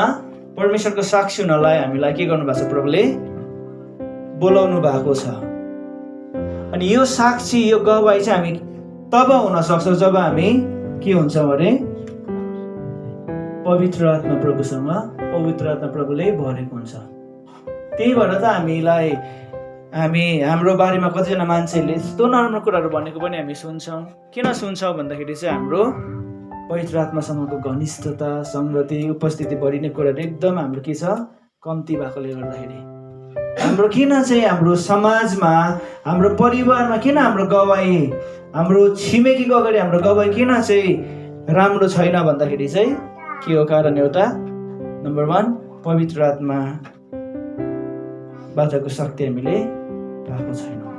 परमेश्वरको साक्षी हुनलाई हामीलाई के गर्नु भएको छ? प्रभुले बोलाउनु भएको छ। अनि यो साक्षी यो गवाही चाहिँ हामी तब हुन सक्छौँ जब हामी के हुन्छौँ अरे? पवित्र आत्मा प्रभुसँग, पवित्र आत्मा प्रभुले भरेको हुन्छ। त्यही भएर त हामीलाई हामी हाम्रो बारेमा कतिजना मान्छेले यस्तो नराम्रो कुराहरू भनेको पनि हामी सुन्छौँ। किन सुन्छौँ भन्दाखेरि चाहिँ हाम्रो पवित्र आत्मासँगको घनिष्ठता, सङ्गति, उपस्थिति बढिने कुराहरू एकदम हाम्रो के छ, कम्ती भएकोले गर्दाखेरि हाम्रो किन चाहिँ हाम्रो समाजमा, हाम्रो परिवारमा किन हाम्रो गवाई, हाम्रो छिमेकीको अगाडि हाम्रो गवाई किन चाहिँ राम्रो छैन भन्दाखेरि चाहिँ के हो कारण? एउटा नम्बर 1 पवित्र आत्मा बाटाको शक्ति हामीले पाएको छैनौँ।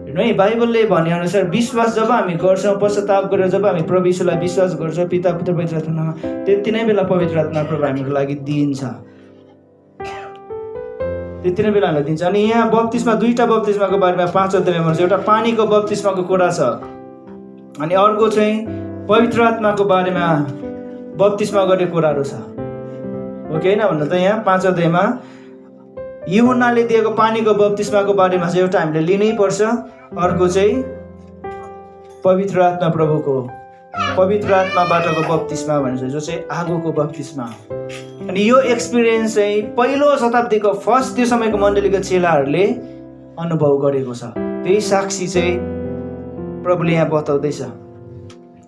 हेर्नु है, बाइबलले भनेअनुसार विश्वास जब हामी गर्छौँ, पश्चाताप गरेर जब हामी प्रभु यीशुलाई विश्वास गर्छौँ पिता पुत्र पवित्र आत्मामा, त्यति नै बेला पवित्र आत्मा प्रभु हाम्रो लागि दिइन्छ, त्यति नै बेला हामीलाई दिन्छ। अनि यहाँ बप्तिस्मा 2टा बप्तिस्माको बारेमा 5 अध्यायमा छ। एउटा पानीको बप्तिस्माको कुरा छ अनि अर्को चाहिँ पवित्र आत्माको बारेमा बप्तिस्मा गर्ने कुराहरू छ। हो कि होइन भन्नु त? यहाँ 5 अध्यायमा यूहन्नाले दिएको पानीको बप्तिस्माको बारेमा चाहिँ एउटा हामीले लिनै पर्छ, अर्को चाहिँ पवित्र आत्मा प्रभुको पवित्र आत्माबाटको बप्तिस्मा भन्छ, जो चाहिँ आगोको बप्तिस्मा। अनि यो एक्सपिरियन्स चाहिँ पहिलो शताब्दीको फर्स्ट त्यो समयको मण्डलीको चेलाहरूले अनुभव गरेको छ। त्यही साक्षी चाहिँ प्रभुले यहाँ बताउँदैछ।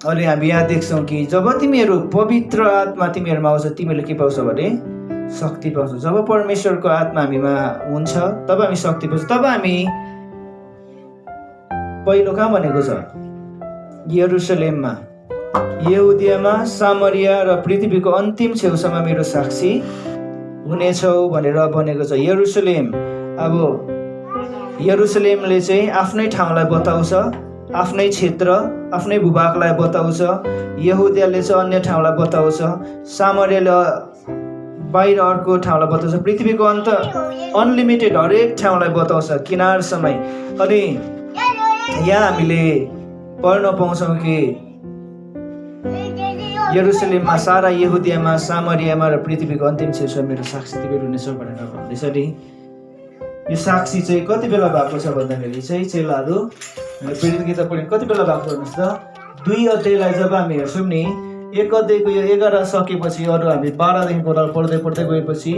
अनि हामी यहाँ देख्छौँ कि जब तिमीहरू पवित्र आत्मा तिमीहरूमा आउँछ, तिमीहरूले के पाउँछ भने शक्ति पाउँछ। जब परमेश्वरको आत्मा हामीमा हुन्छ तब हामी शक्ति पाउँछ। तब हामी पहिलो कहाँ भनेको छ? यरुसलेममा, यहुदियामा, सामरिया र पृथ्वीको अन्तिम छेउसम्म मेरो साक्षी हुनेछौ भनेर भनेको छ। यरुसलेम, अब यरुसलेमले चाहिँ आफ्नै ठाउँलाई बताउँछ, आफ्नै क्षेत्र, आफ्नै भूभागलाई बताउँछ। यहुदियाले चाहिँ अन्य ठाउँलाई बताउँछ, सामरियाले बाहिर अर्को ठाउँलाई बताउँछ, पृथ्वीको अन्त अनलिमिटेड हरेक ठाउँलाई बताउँछ, किनार समय। अनि यहाँ हामीले पढ्न पाउँछौँ कि यरुसलेममा, सारा यहुदियामा, सामरियामा र पृथ्वीको अन्तिम छेउसम्म मेरो साक्षी तिमीहरू हुनेछ भनेर भन्दैछ नि। यो साक्षी चाहिँ कति बेला भएको छ भन्दाखेरि चाहिँ चेलाहरू प्रेरित किताब पढ्ने कति बेला भएको हेर्नुहोस् त। 2 अध्यायलाई जब हामी हेर्छौँ नि, 1 अध्यायको यो 11 सकेपछि अरू हामी 12देखिको पढ्दै पढ्दै गएपछि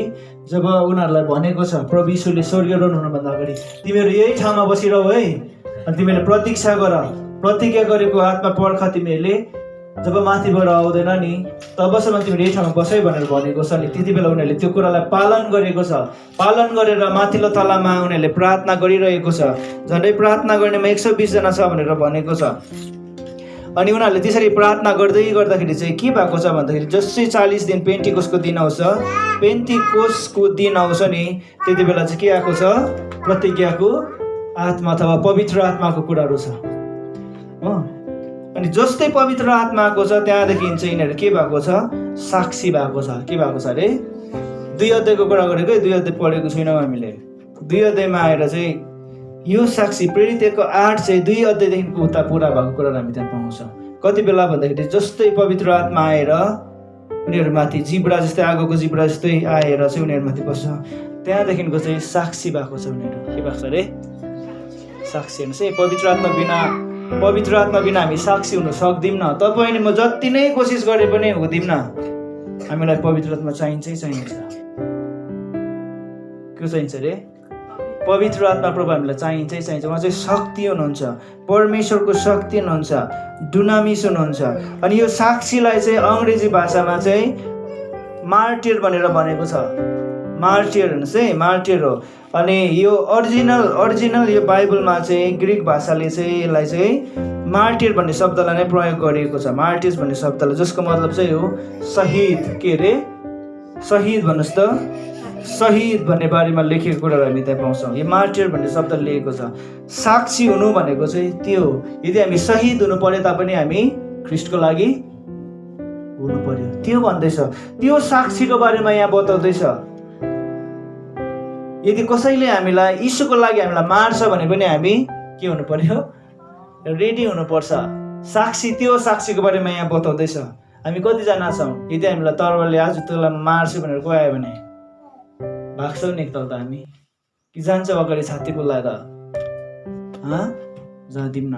जब उनीहरूलाई भनेको छ प्रभु यीशुले स्वर्गीयरोहण हुनुभन्दा अगाडि तिमीहरू यही ठाउँमा बसिरहौ है, अनि तिमीहरूले प्रतीक्षा गर, प्रतिज्ञा गरेको आत्मा पर्ख, तिमीहरूले जब माथिबाट आउँदैन नि तबसम्म तिमीले यही ठाउँमा बसै भनेर भनेको छ नि। त्यति बेला उनीहरूले त्यो कुरालाई पालन गरेको छ। पालन गरेर माथिल्लो तलामा उनीहरूले प्रार्थना गरिरहेको छ। झन्डै प्रार्थना गर्नेमा 120 जना छ भनेर भनेको छ। अनि उनीहरूले त्यसरी प्रार्थना गर्दै गर्दाखेरि चाहिँ के भएको छ भन्दाखेरि जसै 40 दिन पेन्टिकोसको दिन आउँछ, पेन्टिकोसको दिन आउँछ नि, त्यति बेला चाहिँ के आएको छ? प्रतिज्ञाको आत्मा अथवा पवित्र आत्माको कुराहरू छ। हो, अनि जस्तै पवित्र आत्माको छ त्यहाँदेखि चाहिँ यिनीहरू के भएको छ? साक्षी भएको छ। के भएको छ अरे? 2 अध्यायको कुरा गरेको, 2 अध्याय पढेको छैनौँ हामीले। 2 अध्यायमा आएर चाहिँ यो साक्षी प्रेरितको 8 चाहिँ 2 अध्यायदेखिको उता पुरा भएको कुराहरू हामी त्यहाँ पाउँछौँ। कति बेला भन्दाखेरि जस्तै पवित्र आत्मा आएर उनीहरूमाथि जिब्रा जस्तै, आगोको जिब्रा जस्तै आएर चाहिँ उनीहरूमाथि बस्छ, त्यहाँदेखिको चाहिँ साक्षी भएको छ उनीहरू। के भएको छ अरे? साक्षी। हेर्नुहोस् है, पवित्र आत्मा बिना हामी साक्षी हुन सक्दैनौँ। तपाईँ म जति नै कोसिस गरे पनि हुँदैनौँ। हामीलाई पवित्र आत्मा चाहिन्छै चाहिन्छ। के चाहिन्छ अरे? पवित्र आत्मा प्रभु हामीलाई चाहिन्छै चाहिन्छ। उहाँ चाहिँ शक्ति हुनुहुन्छ, परमेश्वरको शक्ति हुनुहुन्छ, डुनामिस हुनुहुन्छ। अनि यो साक्षीलाई चाहिँ अङ्ग्रेजी भाषामा चाहिँ मार्टियर भनेर भनेको छ। मार्टियर हेर्नुहोस् है, मार्टियर हो। अनि यो ओरिजिनल यो बाइबलमा चाहिँ ग्रिक भाषाले चाहिँ यसलाई चाहिँ मार्टियर भन्ने शब्दलाई नै प्रयोग गरिएको छ। मार्टिर्स भन्ने शब्दलाई, जसको मतलब चाहिँ हो शहीद। के अरे? शहीद भन्नुहोस् त। शहीद भन्ने बारेमा लेखेको कुराहरू हामी त्यहाँ पाउँछौँ। यो मार्टियर भन्ने शब्द लेखेको छ। साक्षी हुनु भनेको चाहिँ त्यो हो। यदि हामी शहीद हुनु पर्यो तापनि हामी ख्रिस्टको लागि हुनु पर्यो, त्यो भन्दैछ। त्यो साक्षीको बारेमा यहाँ बताउँदैछ। यदि कसैले हामीलाई यीशुको लागि हामीलाई मार्छ भने पनि हामी के हुनु पर्यो? रेडी हुनुपर्छ। साक्षी, त्यो साक्षीको बारेमा यहाँ बताउँदैछ। हामी कतिजना छौँ? यदि हामीलाई तरवारले आज तँलाई मार्छु भनेर कोही आयो भने भाग्छौँ नि एकताल त हामी, कि जान्छौँ अगाडि छाती पुल्लाएर? जाँदिम्न।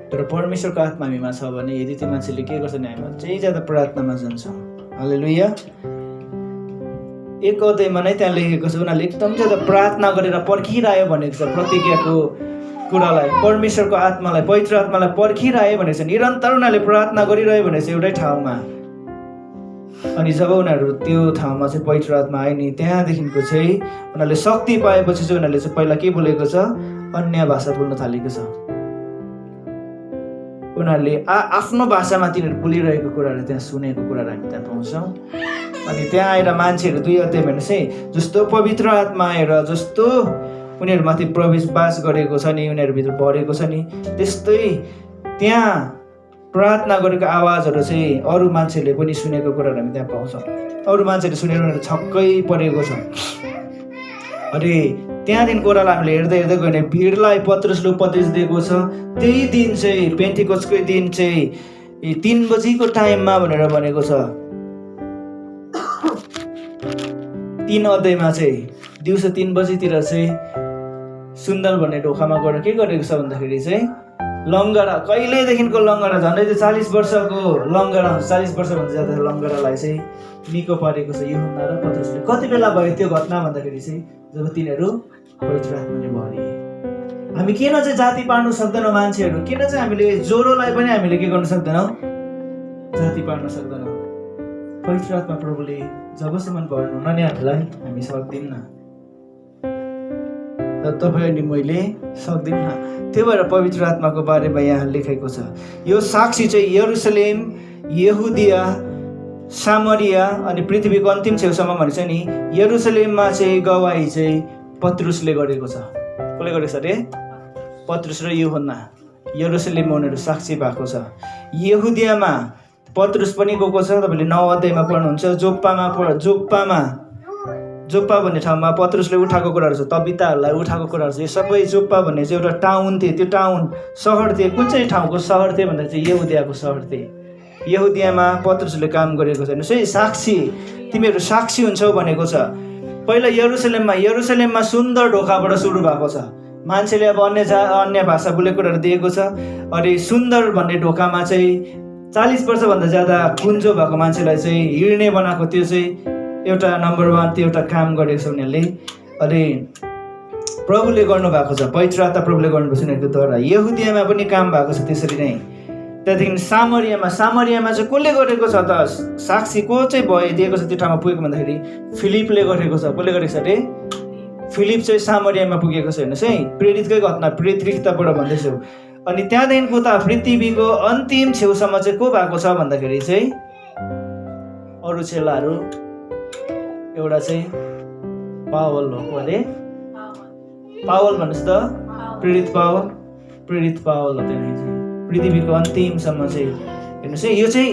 तर परमेश्वरको आत्मा हामीमा छ भने यदि त्यो मान्छेले के गर्छ भने हामी अझै ज्यादा प्रार्थनामा जान्छौँ। हालेलुया। 1 अध्यायमा नै त्यहाँ लेखेको छ उनीहरूले एकदम ज्यादा प्रार्थना गरेर पर्खिरह्यो भनेको छ प्रतिज्ञाको कुरालाई, परमेश्वरको आत्मालाई, पवित्र आत्मालाई पर्खिरह्यो भनेको छ। निरन्तर उनीहरूले प्रार्थना गरिरह्यो भनेको छ एउटै ठाउँमा। अनि जब उनीहरू त्यो ठाउँमा चाहिँ पवित्र आत्मा आयो नि, त्यहाँदेखिको चाहिँ उनीहरूले शक्ति पाएपछि चाहिँ उनीहरूले चाहिँ पहिला के बोलेको छ, अन्य भाषा बोल्न थालेको छ। उनीहरूले आफ्नो भाषामा तिनीहरू बोलिरहेको कुराहरू त्यहाँ सुनेको कुराहरू हामी त्यहाँ पाउँछौँ। अनि त्यहाँ आएर मान्छेहरू 2 अध्यायमा हेर्नुहोस् है, जस्तो पवित्र आत्मा आएर जस्तो उनीहरूमाथि बास गरेको छ नि, उनीहरूभित्र भरेको छ नि, त्यस्तै त्यहाँ प्रार्थना गरेको आवाजहरू चाहिँ अरू मान्छेले पनि सुनेको कुराहरू हामी त्यहाँ पाउँछौँ। अरू मान्छेले सुनेर उनीहरू छक्कै परेको छ। अरे त्यहाँदेखिको ओह्रालो हामीले हेर्दै हेर्दै गयो भने भिडलाई पत्रुसले उपदेश दिएको छ। त्यही दिन चाहिँ पेन्टिकोस्टकै दिन चाहिँ 3 बजीको टाइममा भनेर भनेको छ। 3 अध्यायमा चाहिँ दिउँसो 3 बजीतिर चाहिँ सुन्दर भन्ने ढोकामा गएर के गरेको छ भन्दाखेरि चाहिँ लङ्गडा, कहिलेदेखिको लङ्गडा, झन्डै 40 वर्षको लङ्गडा हुन्छ, 40 वर्षभन्दा ज्यादा लङ्गडालाई चाहिँ निको पारेको छ यूहन्ना र पत्रुसले। कति बेला भयो त्यो घटना भन्दाखेरि चाहिँ जब तिनीहरू पवित्र आत्माले भरिए। हामी किन चाहिँ जाति पार्नु सक्दैनौँ मान्छेहरू? किन चाहिँ हामीले ज्वरोलाई पनि हामीले के गर्न सक्दैनौँ? जाति पार्न सक्दैनौँ? पवित्र आत्मा प्रभुले जबसम्म भर्नुहुन्न नि हामीलाई, हामी सक्दैनौँ। तपाईँ अनि मैले सक्दिनँ। त्यही भएर पवित्र आत्माको बारेमा यहाँ लेखेको छ। यो साक्षी चाहिँ यरुसलेम, यहुदिया, सामरिया अनि पृथ्वीको अन्तिम छेउसम्म भनेको छ नि। यरुसलेममा चाहिँ गवाही चाहिँ पत्रुसले गरेको छ। कसले गरेको छ अरे? पत्रुस र यूहन्ना यरुसलेममा उनीहरू साक्षी भएको छ। यहुदियामा पत्रुस पनि गएको छ, तपाईँले 9 अध्यायमा पढ्नुहुन्छ। जोप्पा भन्ने ठाउँमा पत्रुसले उठाएको कुराहरू छ, तबिताहरूलाई उठाएको कुराहरू छ। यो सबै जोप्पा भन्ने चाहिँ एउटा टाउन थियो। त्यो टाउन सहर थियो। कुन चाहिँ ठाउँको सहर थियो भन्दा चाहिँ यहुदियाको सहर थियो। यहुदियामा पत्रुसले काम गरेको छ। है साक्षी, तिमीहरू साक्षी हुन्छौ भनेको छ। पहिला यरुसलेममा सुन्दर ढोकाबाट सुरु भएको छ। मान्छेले अब अन्य भाषा बोलेको कुराहरू दिएको छ। अनि सुन्दर भन्ने ढोकामा चाहिँ 40 वर्षभन्दा ज्यादा कुन्जो भएको मान्छेलाई चाहिँ हिँड्ने बनाएको। त्यो चाहिँ एउटा नम्बर 1 त्यो एउटा काम गरेको छ उनीहरूले। अनि प्रभुले गर्नुभएको छ, पवित्र आत्मा प्रभुले गर्नुभएको छ उनीहरूको द्वारा। यहुदियामा पनि काम भएको छ त्यसरी नै। त्यहाँदेखि सामरियामा चाहिँ कसले गरेको छ त? साक्षी को चाहिँ दिएको छ त्यो ठाउँमा पुगेको भन्दाखेरि फिलिपले गरेको छ। कसले गरेको छ अरे? फिलिप चाहिँ सामरियामा पुगेको छ। हेर्नुहोस् है, प्रेरितकै घटना, प्रेरित किताबबाट भन्दैछु। अनि त्यहाँदेखिको त पृथ्वीको अन्तिम छेउसम्म चाहिँ को भएको छ भन्दाखेरि चाहिँ अरू चेलाहरू, एउटा चाहिँ पावल हो। अरे पावल भन्नुहोस् त, प्रेरित पावल हो। त्यहाँदेखि चाहिँ पृथ्वीको अन्तिमसम्म चाहिँ हेर्नुहोस् है, यो चाहिँ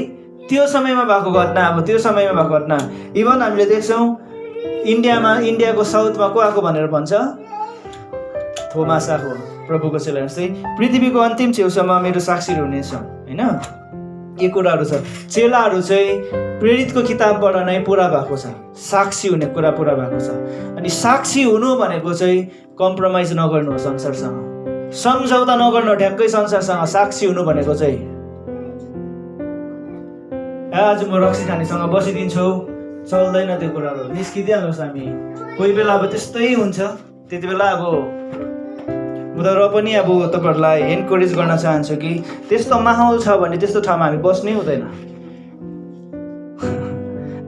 त्यो समयमा भएको घटना। अब त्यो समयमा भएको घटना इभन हामीले देख्छौँ इन्डियाको साउथमा को आएको भनेर भन्छ? थोमास आएको, प्रभुको चेला। हेर्नुहोस् है, पृथ्वीको अन्तिम छेउसम्म मेरो साक्षीहरू हुनेछ, होइन? यो कुराहरू छ। चेलाहरू चाहिँ प्रेरितको किताबबाट नै पुरा भएको छ। साक्षी हुने कुरा पुरा भएको छ। अनि साक्षी हुनु भनेको चाहिँ कम्प्रोमाइज नगर्नु हो संसारसँग, सम्झौता नगर्नु ठ्याक्कै संसारसँग। साक्षी हुनु भनेको चाहिँ आज म रक्सी खानेसँग बसिदिन्छु, चल्दैन त्यो कुराहरू, निस्किदिइहाल्नुहोस् हामी। कोही बेला अब त्यस्तै हुन्छ। त्यति बेला अब म त र पनि अब तपाईँहरूलाई एन्करेज गर्न चाहन्छु कि त्यस्तो माहौल छ भने त्यस्तो ठाउँमा हामी बस्नै हुँदैन।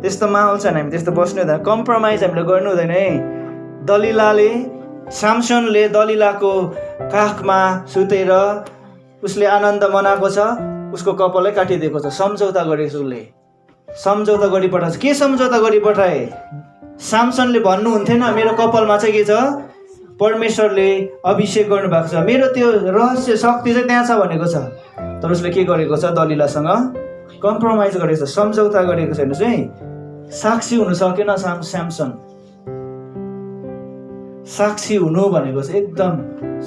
त्यस्तो माहौल छ भने हामी त्यस्तो बस्नै हुँदैन। कम्प्रोमाइज हामीले गर्नु हुँदैन है। सामसनले दलिलाको काखमा सुतेर उसले आनन्द मनाएको छ, उसको कपालै काटिदिएको छ। सम्झौता गरेको छ, उसले सम्झौता गरी पठाएको छ। के सम्झौता गरी पठाए? सामसनले भन्नुहुन्थेन मेरो कपालमा चाहिँ के छ? परमेश्वरले अभिषेक गर्नुभएको छ, मेरो त्यो रहस्य शक्ति चाहिँ त्यहाँ छ भनेको छ। तर उसले के गरेको छ? दलिलासँग कम्प्रोमाइज गरेको छ, सम्झौता गरेको छ। हेर्नुहोस् है, साक्षी हुन सकेन सामसन। साक्षी हुनु भनेको चाहिँ एकदम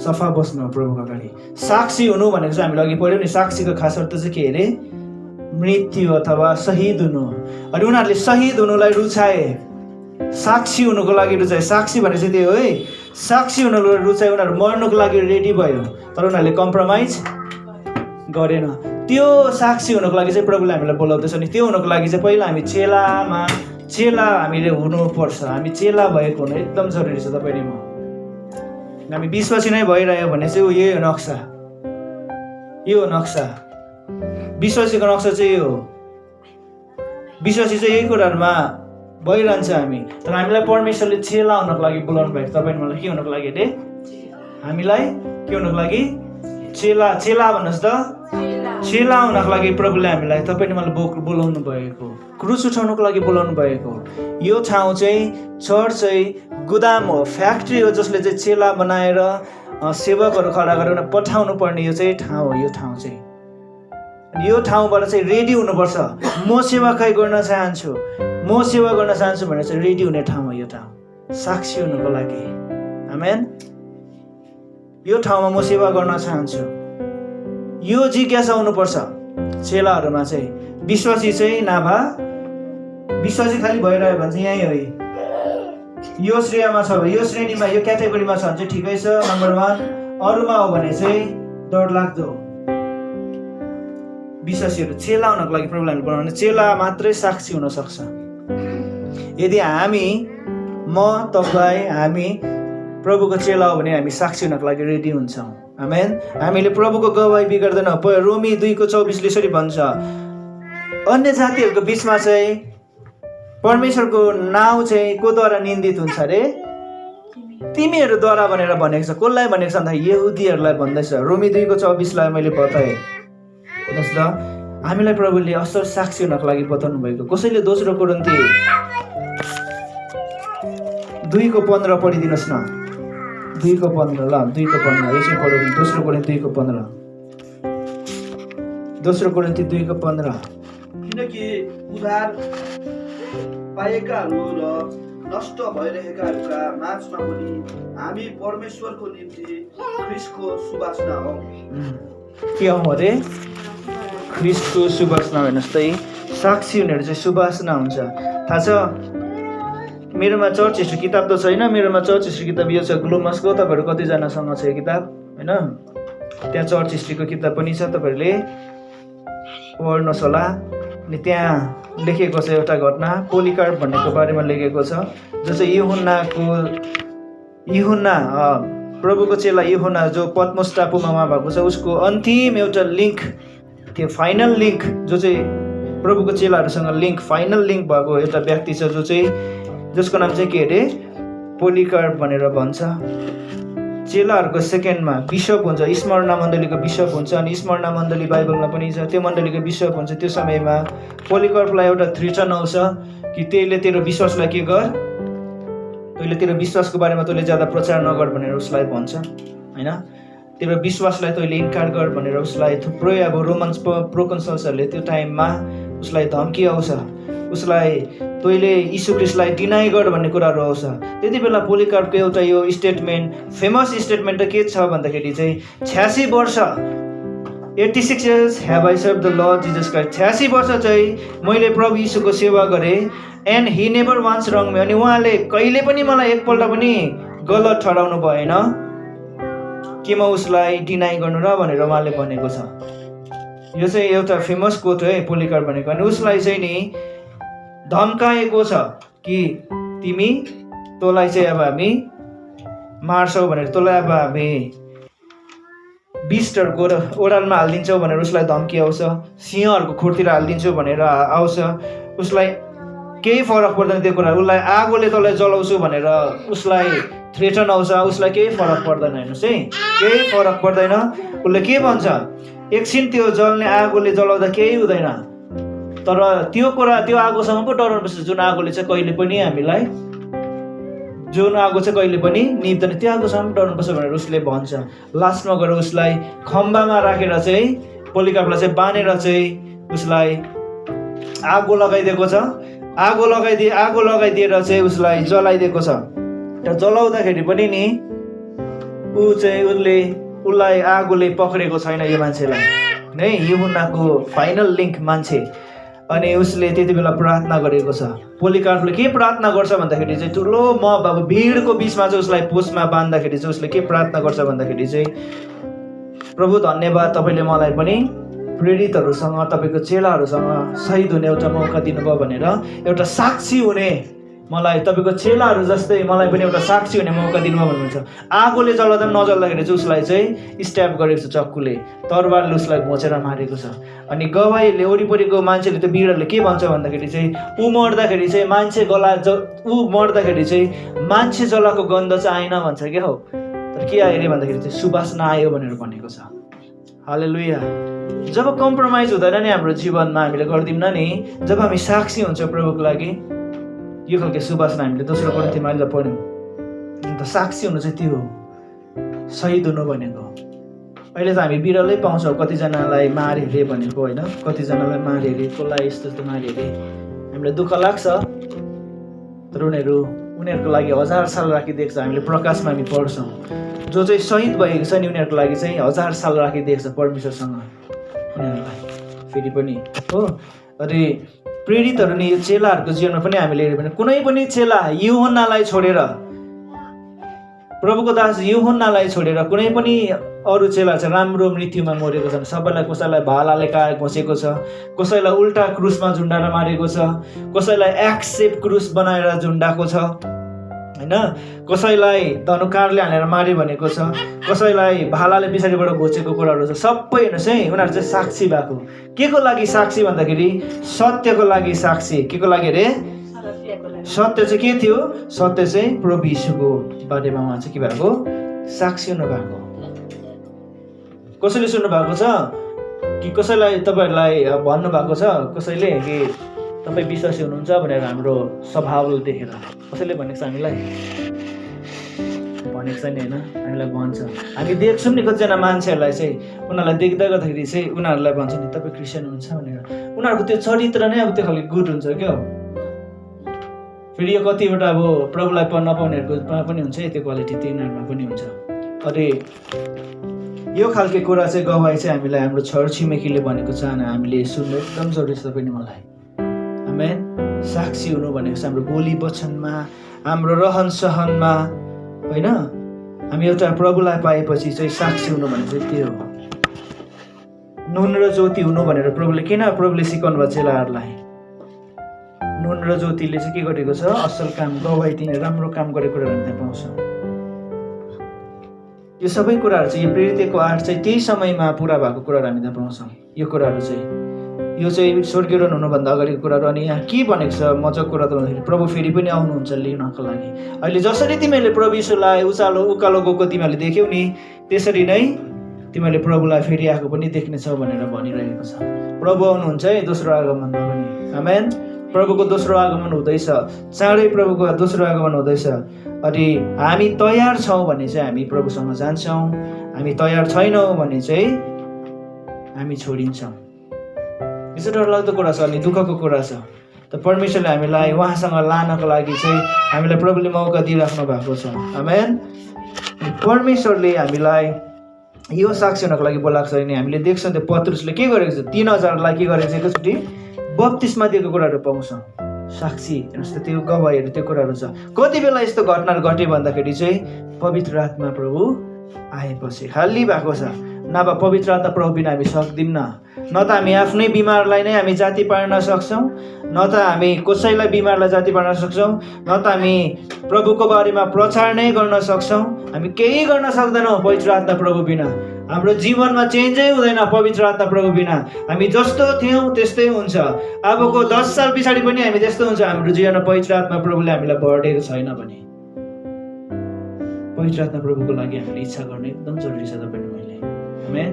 सफा बस्नु हो प्रभुको अगाडि। साक्षी हुनु भनेको चाहिँ हामीले अघि पढ्यौँ नि, साक्षीको खास अर्थ चाहिँ के अरे? मृत्यु अथवा शहीद हुनु। अनि उनीहरूले शहीद हुनुलाई रुचाए, साक्षी हुनुको लागि रुचाए। साक्षी भने चाहिँ त्यो हो है, साक्षी हुनुको रुचाए। उनीहरू मर्नुको लागि रेडी भयो, तर उनीहरूले कम्प्रोमाइज गरेन। त्यो साक्षी हुनुको लागि चाहिँ प्रभुले हामीलाई बोलाउँदैछ नि। त्यो हुनुको लागि चाहिँ पहिला हामी चेला हामीले हुनुपर्छ। हामी चेला भएको हुनु एकदम जरुरी छ। तपाईँले म हामी विश्वासी नै भइरह्यो भने चाहिँ यही हो नक्सा, यो हो नक्सा। विश्वासीको नक्सा चाहिँ यो हो। विश्वासी चाहिँ यही कुराहरूमा भइरहन्छ हामी। तर हामीलाई परमेश्वरले चेला हुनको लागि बोलाउनु भएको। तपाईँले मलाई के हुनको लागि अरे? हामीलाई के हुनको लागि? चेला। चेला भन्नुहोस् त। चेला हुनको लागि प्रभुले हामीलाई तपाईँले मलाई बोलाउनु भएको, क्रुस उठाउनुको लागि बोलाउनु भएको। यो ठाउँ चाहिँ चर्च चाहिँ गुदाम हो, फ्याक्ट्री हो, जसले चाहिँ चेला बनाएर सेवकहरू खडा गरेर पठाउनु पर्ने यो चाहिँ ठाउँ हो। यो ठाउँ चाहिँ यो ठाउँबाट चाहिँ रेडी हुनुपर्छ। म सेवाकाई गर्न चाहन्छु, म सेवा गर्न चाहन्छु भनेर चाहिँ रेडी हुने ठाउँ हो यो ठाउँ, साक्षी हुनुको लागि। आमेन। यो ठाउँमा म सेवा गर्न चाहन्छु, यो जिज्ञासा हुनुपर्छ चेलाहरूमा चाहिँ। विश्वासी चाहिँ नाभा, विश्वासी खालि भइरह्यो भने चाहिँ यहीँ हो। यो श्रेयमा छ, यो श्रेणीमा, यो क्याटेगोरीमा छ भने चाहिँ ठिकै छ, नम्बर 1। अरूमा हो भने चाहिँ डरलाग्दो। विश्वासीहरू चेला हुनको लागि प्रभुले बनाउने, चेला मात्रै साक्षी हुन सक्छ। यदि हामी, म, तपाईँ, हामी प्रभुको चेला हो भने हामी साक्षी हुनको लागि रेडी हुन्छौँ। आमेन। हामीले प्रभुको गवाही बिगार्दैन। रोमी 2:24 यसरी भन्छ, अन्य जातिहरूको बिचमा चाहिँ परमेश्वरको नाउँ चाहिँ कोद्वारा निन्दित हुन्छ अरे? तिमीहरूद्वारा भनेर भनेको छ। कसलाई भनेको छ भन्दा यहुदीहरूलाई भन्दैछ। रोमी 2:24 मैले बताएँ। हेर्नुहोस् त, हामीलाई प्रभुले असल साक्षी हुनको लागि बताउनु भएको। कसैले दोस्रो कोरिन्थी 2:15 पढिदिनुहोस् न। 2:15 ल, 2:15 यसै पढौँ। दोस्रो कोरिन्थी 2:15। दोस्रो कोरिन्थी 2:15। किनकि उधार पाएकाहरू र नष्ट भइरहेकाहरूका माझमा पनि हामी परमेश्वरको निम्ति ख्रिस्टको सुवासना हौ। के हौ अरे? ख्रिस्टको सुवासना। हेर्नुहोस् त, साक्षी हुनेहरू चाहिँ सुवासना हुन्छ। थाहा छ, मेरोमा चर्च हिस्ट्री किताब त छैन, मेरोमा चर्च हिस्ट्री किताब यो छ ग्लोमसको। तपाईँहरू कतिजनासँग छ यो किताब? होइन, त्यहाँ चर्च हिस्ट्रीको किताब पनि छ, तपाईँहरूले पढ्नुहोस् होला। अनि त्यहाँ लेखेको छ एउटा घटना, पोलिकार्प भन्नेको बारेमा लेखेको छ, जो चाहिँ युहन्ना प्रभुको चेला युहन्ना जो पत्मोस टापुमा उहाँ भएको छ, उसको अन्तिम एउटा लिङ्क थियो, फाइनल लिङ्क, जो चाहिँ प्रभुको चेलाहरूसँग लिङ्क, फाइनल लिङ्क भएको एउटा व्यक्ति छ, जो चाहिँ जसको नाम चाहिँ के अरे? पोलिकार्प भनेर भन्छ। चेलाहरूको सेकेन्डमा बिसप हुन्छ, स्मरणा मण्डलीको बिसप हुन्छ। अनि स्मरणा मण्डली बाइबलमा पनि छ, त्यो मण्डलीको बिसप हुन्छ। त्यो समयमा पोलिकार्पलाई एउटा थ्रेटन आउँछ कि तैँले तेरो विश्वासलाई के गर, तैँले तेरो विश्वासको बारेमा तैँले ज्यादा प्रचार नगर भनेर उसलाई भन्छ। होइन, तेरो विश्वासलाई तैँले इन्कार गर भनेर उसलाई थुप्रै अब रोमन प्रोकन्सल्सहरूले त्यो टाइममा उसलाई धम्की आउँछ, उसलाई तैँले यीशु ख्रिस्टलाई डिनाइ गर भन्ने कुराहरू आउँछ। त्यति बेला पोलिकार्पको एउटा यो स्टेटमेन्ट, फेमस स्टेटमेन्ट के छ भन्दाखेरि चाहिँ 86 वर्ष 86 years have I served the Lord Jesus Christ। 86 वर्ष चाहिँ मैले प्रभु यीशुको सेवा गरेँ, and Hee never wants wrong me. अनि उहाँले कहिले पनि मलाई एकपल्ट पनि गलत ठहराउनु भएन कि म उसलाई डिनाइ गर्नु र भनेर उहाँले भनेको छ। यो चाहिँ एउटा फेमस कोट है पोलिकार्प भनेको। अनि उसलाई चाहिँ नि धम्काएको छ कि तिमी, तँलाई चाहिँ अब हामी मार्छौ भनेर, तँलाई अब हामी बिस्टहरूको ओडालमा हालिदिन्छौ भनेर उसलाई धम्की आउँछ, सिंहहरूको खोरतिर हालिदिन्छौ भनेर आउँछ। उसलाई केही फरक पर्दैन त्यो कुरा, उसलाई आगोले तँलाई जलाउँछु भनेर उसलाई थ्रेटन आउँछ, उसलाई केही फरक पर्दैन। हेर्नुहोस् है, केही फरक पर्दैन। उसले के भन्छ, एकछिन त्यो जल्ने आगोले जलाउँदा केही हुँदैन, तर त्यो कुरा, त्यो आगोसँग पो डराउनुपर्छ जुन आगोले चाहिँ कहिले पनि हामीलाई, जुन आगो चाहिँ कहिले पनि निप्दैन, त्यो आगोसँग डराउनुपर्छ भनेर उसले भन्छ। लास्टमा गएर उसलाई खम्बामा राखेर चाहिँ पोलिकार्पलाई चाहिँ बाँधेर चाहिँ उसलाई आगो लगाइदिएको छ। आगो लगाइदिएर चाहिँ उसलाई जलाइदिएको छ। र जलाउँदाखेरि पनि नि उसलाई आगोले पक्रेको छैन यो मान्छेलाई नै, युहन्नाको फाइनल लिङ्क मान्छे। अनि उसले त्यति बेला प्रार्थना गरेको छ। पोलिकार्पले के प्रार्थना गर्छ भन्दाखेरि चाहिँ ठुलो अब भिडको बिचमा चाहिँ उसलाई पोस्टमा बाँध्दाखेरि चाहिँ उसले के प्रार्थना गर्छ भन्दाखेरि चाहिँ, प्रभु धन्यवाद, तपाईँले मलाई पनि प्रेरितहरूसँग तपाईँको चेलाहरूसँग शहीद हुने एउटा मौका दिनुभयो भनेर एउटा साक्षी हुने, मलाई तपाईँको चेलाहरू जस्तै मलाई पनि एउटा साक्षी हुने मौका दिनुभयो भन्नुहुन्छ। आगोले जलाउँदा पनि नजल्दाखेरि चाहिँ उसलाई चाहिँ स्ट्याप गरेको छ, चक्कुले तरबारले उसलाई घोचेर मारेको छ। अनि गवाईले वरिपरिको मान्छेले त्यो बिराले के भन्छ भन्दाखेरि चाहिँ ऊ मर्दाखेरि चाहिँ मर्दाखेरि चाहिँ मान्छे जलाएको गन्ध चाहिँ आएन भन्छ क्या हो। तर के आयो अरे भन्दाखेरि चाहिँ सुवासना आयो भनेर भनेको छ। हालेलुया। जब कम्प्रोमाइज हुँदैन नि हाम्रो जीवनमा हामीले गर्दैनौँ नि, जब हामी साक्षी हुन्छ प्रभुको लागि, यो खालको सुवासना हामीले दोस्रो कोरिन्थीमा अहिले पढ्यौँ। अन्त साक्षी हुनु चाहिँ त्यो हो, शहीद हुनु भनेको। अहिले त हामी बिरलै पाउँछौँ, कतिजनालाई मारे अरे भनेको होइन, कतिजनालाई मारे अरे, कसलाई यस्तो यस्तो मारे अरे, हामीलाई दुःख लाग्छ। तर उनीहरूको लागि 1000 साल राखिदिएको छ। हामीले प्रकाशमा हामी पढ्छौँ, जो चाहिँ शहीद भएको छ नि उनीहरूको लागि चाहिँ 1000 साल राखिदिएको छ परमेश्वरसँग उनीहरूलाई फेरि पनि हो। अनि प्रेरितहरू नि यो चेलाहरूको जीवनमा पनि हामीले हेऱ्यौँ भने कुनै पनि चेला यूहन्नालाई छोडेर, प्रभुको दास यूहन्नालाई छोडेर कुनै पनि अरू चेला चाहिँ राम्रो मृत्युमा मरेको छन्। सबैलाई कसैलाई भालाले घोसेको छ, कसैलाई उल्टा क्रुसमा झुन्डाएर मारेको छ, कसैलाई एक्सेप क्रुस बनाएर झुन्डाएको छ होइन, कसैलाई धनुकाँडले हालेर मारे भनेको छ, कसैलाई भालाले पछाडिबाट घोचेको कुराहरू छ। सबै हेर्नुहोस् है, उनीहरू चाहिँ साक्षी भएको। के को लागि साक्षी भन्दाखेरि सत्यको लागि साक्षी। के को लागि अरे? सत्य चाहिँ के थियो? सत्य चाहिँ प्रभु यीशुको बारेमा उहाँ चाहिँ के भएको? साक्षी हुनुभएको। कसैले सुन्नु भएको छ कि कसैलाई तपाईँहरूलाई भन्नुभएको छ कसैले कि तपाईँ विश्वासी हुनुहुन्छ भनेर हाम्रो स्वभाव देखेर कसैले भनेको छ हामीलाई? भनेको छैन होइन, हामीलाई भन्छ। हामी देख्छौँ नि कतिजना मान्छेहरूलाई चाहिँ, उनीहरूलाई देख्दा गर्दाखेरि चाहिँ उनीहरूलाई भन्छ नि तपाईँ क्रिस्चियन हुनुहुन्छ भनेर। उनीहरूको त्यो चरित्र नै अब त्यो खालको गुड हुन्छ क्या हो। फेरि यो कतिवटा अब प्रभुलाई नपाउनेहरूकोमा पनि हुन्छ त्यो क्वालिटी, तिनीहरूमा पनि हुन्छ। अरे यो खालको कुरा चाहिँ गवाई चाहिँ हामीलाई हाम्रो छर छिमेकीले भनेको छ, हामीले सुन्नु एकदम जरुरी छ पनि मलाई। आमेन। साक्षी हुनु भनेको चाहिँ हाम्रो बोली वचनमा, हाम्रो रहन सहनमा होइन। हामी एउटा प्रभुलाई पाएपछि चाहिँ साक्षी हुनु भनेको चाहिँ त्यो हो। नुन र ज्योति हुनु भनेर प्रभुले सिकाउनु भएको चेलाहरूलाई। नुन र ज्योतिले चाहिँ के गरेको छ? असल काम, गवाई दिने राम्रो काम गरेको कुराहरू हामी त्यहाँ पाउँछौँ। यो सबै कुराहरू चाहिँ यो प्रेरितको 8 चाहिँ त्यही समयमा पुरा भएको कुराहरू हामी त्यहाँ पाउँछौँ। यो कुराहरू चाहिँ यो चाहिँ स्वर्गीयरोहण हुनुभन्दा अगाडिको कुराहरू। अनि यहाँ के भनेको छ मजाको कुरा त भन्दाखेरि प्रभु फेरि पनि आउनुहुन्छ लिनको लागि। अहिले जसरी तिमीहरूले प्रभु यीशुलाई उकालो गएको तिमीहरूले देख्यौ नि, त्यसरी नै तिमीहरूले प्रभुलाई फेरि आएको पनि देख्नेछौ भनेर भनिरहेको छ। प्रभु आउनुहुन्छ है दोस्रो आगमनमा पनि। आमेन। प्रभुको दोस्रो आगमन हुँदैछ, चाँडै प्रभुको दोस्रो आगमन हुँदैछ। अनि हामी तयार छौँ भने चाहिँ हामी प्रभुसँग जान्छौँ, हामी तयार छैनौँ भने चाहिँ हामी छोडिन्छौँ। यसो डरलाग्दो कुरा छ, अनि दुःखको कुरा छ। त परमेश्वरले हामीलाई उहाँसँग लानको लागि चाहिँ हामीलाई प्रभुले मौका दिइराख्नु भएको छ। आमेन। परमेश्वरले हामीलाई यो साक्षी हुनको लागि बोलाएको छ। अनि हामीले देख्छौँ त्यो पत्रुसले के गरेको छ, 3000लाई के गरेको छ एकैचोटि बप्तिस्मा दिएको कुराहरू पाउँछौँ। साक्षी हेर्नुहोस् त, त्यो गवाईहरू त्यो कुराहरू छ। कति बेला यस्तो घटनाहरू घट्यो भन्दाखेरि चाहिँ पवित्र आत्मा प्रभु आएपछि खाली भएको छ। नभए पवित्र आत्मा प्रभु बिना हामी सक्दैनौँ। न त हामी आफ्नै बिमारलाई नै हामी जाति पार्न सक्छौँ, न त हामी कसैलाई बिमारलाई जाति पार्न सक्छौँ, न त हामी प्रभुको बारेमा प्रचार नै गर्न सक्छौँ। हामी केही गर्न सक्दैनौँ पवित्र आत्मा प्रभु बिना। हाम्रो जीवनमा चेन्जै हुँदैन पवित्र आत्मा प्रभु बिना। हामी जस्तो थियौँ त्यस्तै हुन्छ। अबको 10 साल पछाडि पनि हामी त्यस्तो हुन्छ। हाम्रो जीवनमा पवित्र आत्मा प्रभुले हामीलाई बढेको छैन भने पवित्र आत्मा प्रभुको लागि हामीले इच्छा गर्ने एकदम जरुरी छ। तपाईँ मैले आमेन।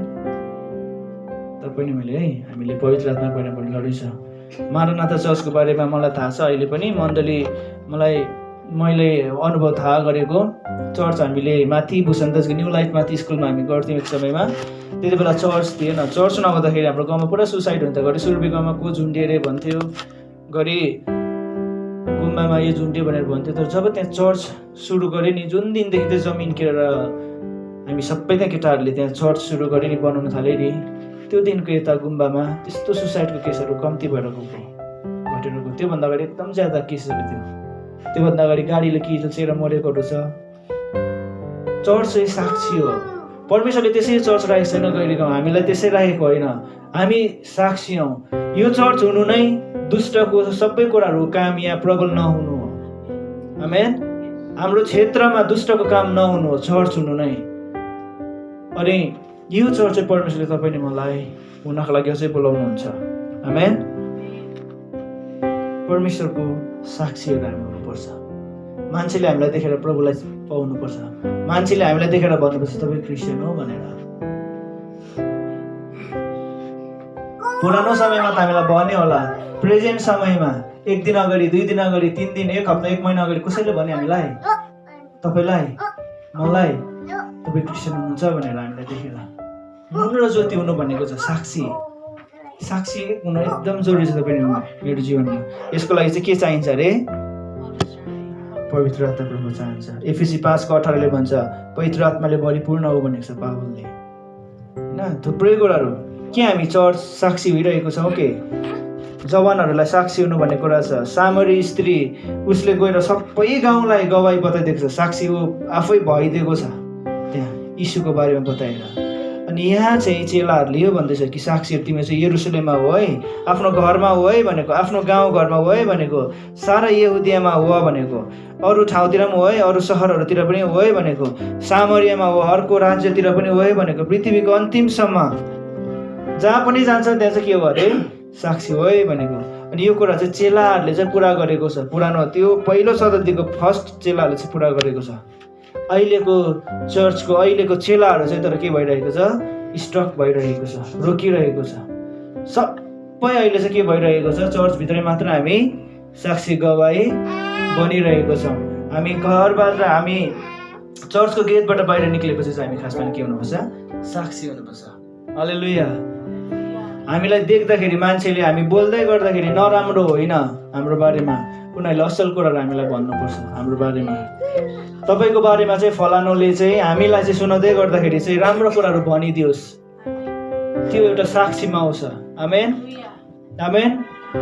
तपाईँ मैले है हामीले पवित्र आत्मा पहिलापल्ट जरुरी छ। मारनाथा चर्चको बारेमा मलाई थाहा छ। अहिले पनि मण्डली मैले अनुभव थाहा गरेको चर्च हामीले माथि भूषणदासको न्यू लाइट माथि स्कुलमा हामी गर्थ्यौँ एक समयमा। त्यति बेला चर्च थिएन। चर्च नहुँदाखेरि हाम्रो गाउँमा पुरा सुसाइड हुन्थ्यो। घरि सुरुबी गाउँमा को झुन्डिएर भन्थ्यो, घरि गुम्बामा यो झुन्ड्यो भनेर भन्थ्यो। तर जब त्यहाँ चर्च सुरु गऱ्यो नि, जुन दिनदेखि त्यो जमिन किनेर हामी सबै त्यहाँ केटाहरूले त्यहाँ चर्च सुरु गऱ्यो नि, बनाउन थाल्यो नि, त्यो दिनको यता गुम्बामा त्यस्तो सुसाइडको केसहरू कम्ती भएर गएको घटेर गयो। त्योभन्दा अगाडि एकदम ज्यादा केसहरू थियो। त्योभन्दा अगाडि गाडीले किचेर मरेकोहरू छ। चर्च चाहिँ साक्षी हो। परमेश्वरले त्यसै चर्च राखेको छैन कहिलेको, हामीलाई त्यसै राखेको होइन। हामी साक्षी हौँ। यो चर्च हुनु नै दुष्टको सबै कुराहरू काम यहाँ प्रबल नहुनु हो। आमेन। हाम्रो क्षेत्रमा दुष्टको काम नहुनु हो, चर्च हुनु नै। अनि यो चर्च चाहिँ परमेश्वरले तपाईँले मलाई हुनको लागि अझै बोलाउनुहुन्छ। आमेन। परमेश्वरको साक्षीहरू हामी हुनुपर्छ। मान्छेले हामीलाई देखेर प्रभुलाई पाउनुपर्छ। मान्छेले हामीलाई देखेर भन्नुपर्छ तपाईँ क्रिस्चियन हो भनेर। पुरानो समयमा त हामीलाई भन्यो होला, प्रेजेन्ट समयमा 1 दिन अगाडि, 2 दिन अगाडि, 3 दिन, 1 हप्ता, 1 महिना अगाडि कसैले भन्यो हामीलाई, तपाईँलाई, मलाई तपाईँ क्रिस्चियन हुनुहुन्छ भनेर हामीलाई देखेर। नुन र ज्योति हुनु भनेको छ साक्षी। साक्षी हुनु एकदम जरुरी छ तपाईँको मेरो जीवनमा। यसको लागि चाहिँ के चाहिन्छ अरे? पवित्र आत्मा प्रभु चाहन्छ। एफिसी 5:18ले भन्छ पवित्र आत्माले परिपूर्ण हो भनेको छ पावलले। हैन, थुप्रै कुराहरू के हामी चर्च साक्षी भइरहेको छौँ के? जवानहरूलाई साक्षी हुनु भन्ने कुरा छ। सामरी स्त्री उसले गएर सबै गाउँलाई गवाही बताइदिएको छ। साक्षी ऊ आफै भइदिएको छ त्यहाँ यीशुको बारेमा बताएर। अनि यहाँ चाहिँ चेलाहरूले यो भन्दैछ कि साक्षीहरू तिमी चाहिँ यरुसलेममा हो है, आफ्नो घरमा हो है भनेको, आफ्नो गाउँ घरमा हो है भनेको, सारा यहुदियामा हो भनेको, अरू ठाउँतिर पनि हो है, अरू सहरहरूतिर पनि हो है भनेको, सामरियामा हो, अर्को राज्यतिर पनि हो है भनेको, पृथ्वीको अन्तिमसम्म जहाँ पनि जान्छ त्यहाँ चाहिँ के हो अरे? साक्षी हो है भनेको। अनि यो कुरा चाहिँ चेलाहरूले चाहिँ पुरा गरेको छ। पुरानो त्यो पहिलो शताब्दीको फर्स्ट चेलाहरूले चाहिँ पुरा गरेको छ। अहिलेको चर्चको अहिलेको चेलाहरू चाहिँ तर के भइरहेको छ? स्टक भइरहेको छ, रोकिरहेको छ। सबै अहिले चाहिँ के भइरहेको छ? चर्चभित्रै मात्र हामी साक्षी गवाही बनिरहेको छौँ। हामी घरबाट, हामी चर्चको गेटबाट बाहिर निक्लेपछि चाहिँ हामी खासमा के हुनुपर्छ? साक्षी हुनुपर्छ। हालेलुया। हामीलाई देख्दाखेरि मान्छेले हामी बोल्दै गर्दाखेरि नराम्रो होइन हाम्रो बारेमा, उनीहरूले असल कुराहरू हामीलाई भन्नुपर्छ हाम्रो बारेमा। तपाईँको बारेमा चाहिँ फलानुले चाहिँ हामीलाई चाहिँ सुनाउँदै गर्दाखेरि चाहिँ राम्रो कुराहरू भनिदियोस्, त्यो एउटा साक्षीमा आउँछ। आमेन आमेन।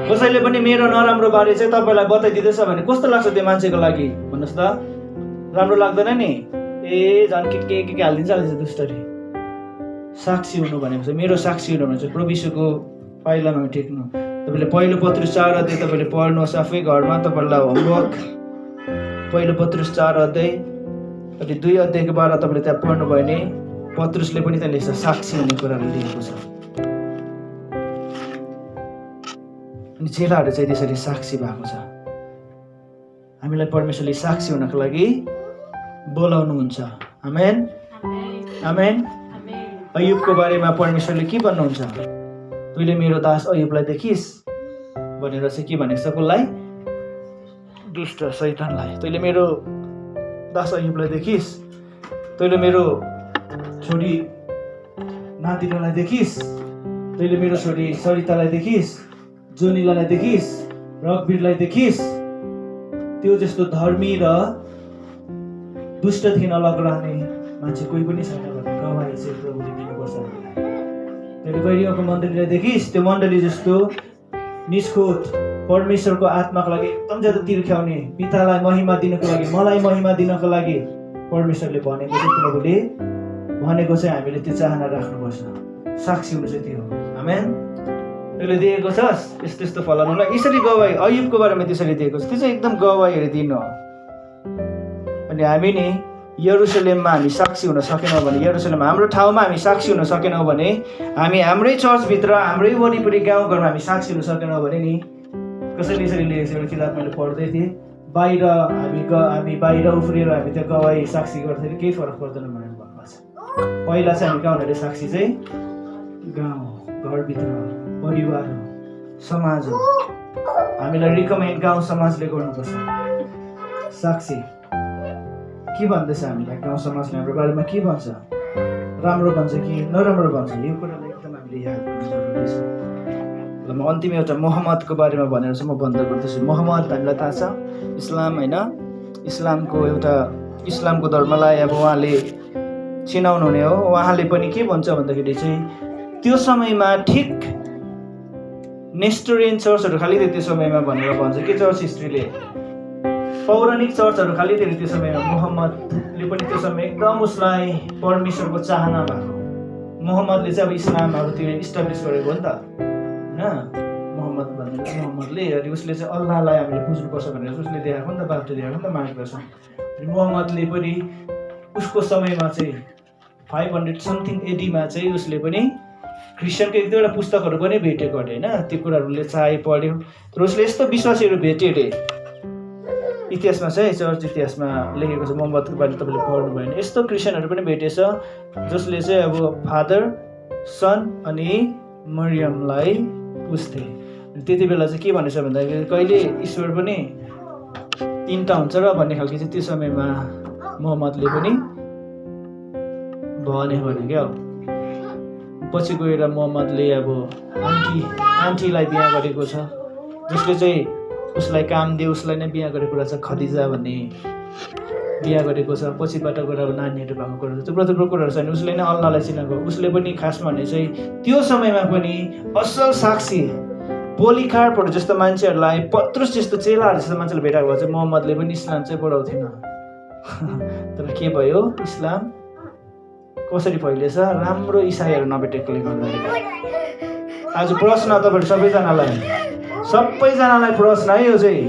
कसैले पनि मेरो नराम्रो बारे चाहिँ तपाईँलाई बताइदिँदैछ भने कस्तो लाग्छ त्यो मान्छेको लागि? भन्नुहोस् त, राम्रो लाग्दैन नि? ए झन् के हालिदिन्छ दुष्टले। साक्षी हुनु भनेको चाहिँ मेरो साक्षी हुनु भनेको चाहिँ प्रभु यीशुको पाइलामा टेक्नु। तपाईँले पहिलो पत्रुस 4 अध्याय तपाईँले पढ्नुहोस् आफै घरमा, तपाईँलाई होमवर्क। पहिलो पत्रुस 4 अध्याय अनि 2 अध्यायको 12 तपाईँले त्यहाँ पढ्नुभयो भने पत्रुसले पनि त्यहाँ लेख्छ साक्षी हुने कुराहरू लेखेको छ। अनि चेलाहरू चाहिँ त्यसरी साक्षी भएको छ। हामीलाई परमेश्वरले साक्षी हुनको लागि बोलाउनुहुन्छ। आमेन आमेन। अयुबको बारेमा परमेश्वरले के भन्नुहुन्छ? तैँले मेरो दास अयुबलाई देखिस् भनेर चाहिँ के भनेको छ कसलाई? दुष्ट शैतानलाई। तैँले मेरो दास अयुबलाई देखिस्, तैँले मेरो छोरी नातिनालाई देखिस्, तैँले मेरो छोरी सरितालाई देखिस्, जोनिलालाई देखिस्, रघुवीरलाई देखिस्। त्यो जस्तो धर्मी र दुष्टदेखि अलग रहने मान्छे कोही पनि छैन भन्ने गवाही चाहिँ प्रभुले दिनुपर्छ। तैँले गैरीको मण्डलीलाई देखिस्, त्यो मण्डली जस्तो निष्खोट परमेश्वरको आत्माको लागि एकदम ज्यादा तिर्ख्याउने, पितालाई महिमा दिनको लागि, मलाई महिमा दिनको लागि परमेश्वरले भनेको चाहिँ प्रभुले भनेको चाहिँ हामीले त्यो चाहना राख्नुपर्छ। साक्षी हुनु चाहिँ त्यो हो। आमेन। तैँले दिएको छस् यस्तो यस्तो फलानुलाई, यसरी गवाही अयुबको बारेमा त्यसरी दिएको छ, त्यो चाहिँ एकदम गवाहीहरू दिनु हो। अनि हामी नि यरुसलेममा हामी साक्षी हुन सकेनौँ भने, यरुसलेम हाम्रो ठाउँमा हामी साक्षी हुन सकेनौँ भने, हामी हाम्रै चर्चभित्र हाम्रै वरिपरि गाउँघरमा हामी साक्षी हुन सकेनौँ भने नि, कसैले यसरी लेखेको छ एउटा किताब मैले पढ्दै थिएँ, बाहिर हामी बाहिर उफ्रिएर हामी त्यो गवाही साक्षी गर्दाखेरि केही फरक पर्दैन भनेर भन्नुभएको छ। पहिला चाहिँ हामी कहाँ हुनाले साक्षी चाहिँ गाउँ, घरभित्र, परिवार हो, समाज हो। हामीलाई रिकमेन्ड गाउँ समाजले गर्नुपर्छ। साक्षी के भन्दैछ हामीलाई? गाउँ समाजले हाम्रो बारेमा के भन्छ? राम्रो भन्छ कि नराम्रो भन्छ? यो कुरालाई एकदम हामीले याद गर्नु जरुरी छ। ल म अन्तिम एउटा मोहम्मदको बारेमा भनेर चाहिँ म बन्द गर्दैछु। मोहम्मद हामीलाई थाहा छ इस्लाम होइन, इस्लामको धर्मलाई अब उहाँले चिनाउनु हुने हो। उहाँले पनि के भन्छ भन्दाखेरि चाहिँ त्यो समयमा ठिक नेस्टोरियन चर्चहरू खालि थियो त्यो समयमा भनेर भन्छ के चर्च हिस्ट्रीले, पौराणिक चर्चहरू खालि थियो त्यो समयमा। मोहम्मदले पनि त्यो समय एकदम उसलाई परमेश्वरको चाहना भएको, मोहम्मदले चाहिँ अब इस्लाम अब त्यो इस्टाब्लिस गरेको हो नि त होइन मोहम्मदले अनि उसले चाहिँ अल्लाहलाई हामीले बुझ्नुपर्छ भनेर उसले देखाएको नि त बाटो देखाएको नि त मार्गदर्शन। अनि मोहम्मदले पनि उसको समयमा चाहिँ 500 समथिङ एडीमा चाहिँ उसले पनि क्रिस्चियनको एक दुईवटा पुस्तकहरू पनि भेटेको अरे होइन, त्यो कुराहरूले चाहे पढ्यो। तर उसले यस्तो विश्वासीहरू भेट्यो अरे इतिहासमा चाहिँ, चर्च इतिहासमा लेखेको छ, मोहम्मदको बारे तपाईँले पढ्नु भयो भने यस्तो क्रिस्चियनहरू पनि भेटेछ जसले चाहिँ अब फादर सन अनि मरियमलाई पुज्थे। त्यति बेला चाहिँ के भनेछ भन्दाखेरि कहिले ईश्वर पनि तिनवटा हुन्छ र भन्ने खालको चाहिँ त्यो समयमा मोहम्मदले पनि भने क्या। पछि गएर मोहम्मदले अब आन्टीलाई बिहा गरेको छ, जसले चाहिँ उसलाई काम दियो, उसलाई नै बिहा गरेको कुरा छ, खदिजा भन्ने बिहा गरेको छ। पछिबाट गएर अब नानीहरू भएको कुराहरू थुप्रो थुप्रो कुराहरू छ। अनि उसले नै अल्लाहलाई चिनाएको, उसले पनि खासमा भने चाहिँ त्यो समयमा पनि असल साक्षी पोलिकार्पहरू जस्तो मान्छेहरूलाई, पत्रुस जस्तो चेलाहरू जस्तो मान्छेले भेटाएको भए चाहिँ मोहम्मदले पनि इस्लाम चाहिँ बढाउँथेन। तर के भयो, इस्लाम कसरी फैलिएछ, राम्रो इसाईहरू नभेटेकोले गर्दाखेरि। आज प्रश्न तपाईँहरू सबैजनालाई प्रश्न है, यो चाहिँ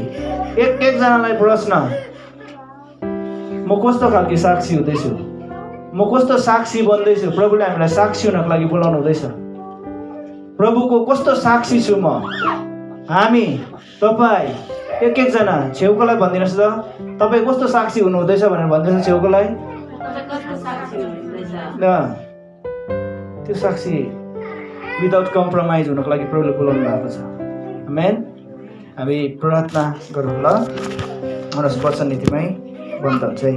एकजनालाई प्रश्न, म कस्तो खालको साक्षी हुँदैछु, म कस्तो साक्षी बन्दैछु, प्रभुले हामीलाई साक्षी हुनको लागि बोलाउनु हुँदैछ, प्रभुको कस्तो साक्षी छु म। हामी तपाईँ एकजना छेउकोलाई भनिदिनुहोस् त, तपाईँ कस्तो साक्षी हुनुहुँदैछ भनेर भनिदिनुहोस् छेउकोलाई। त्यो साक्षी विदाउट कम्प्रोमाइज हुनको लागि प्रभुले बोलाउनु भएको छ। आमेन। हामी प्रार्थना गरौँ ल, मनस वचन नीतिमै बन्द हुन्छ है।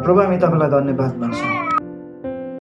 प्रभु हामी तपाईँलाई धन्यवाद भन्छौँ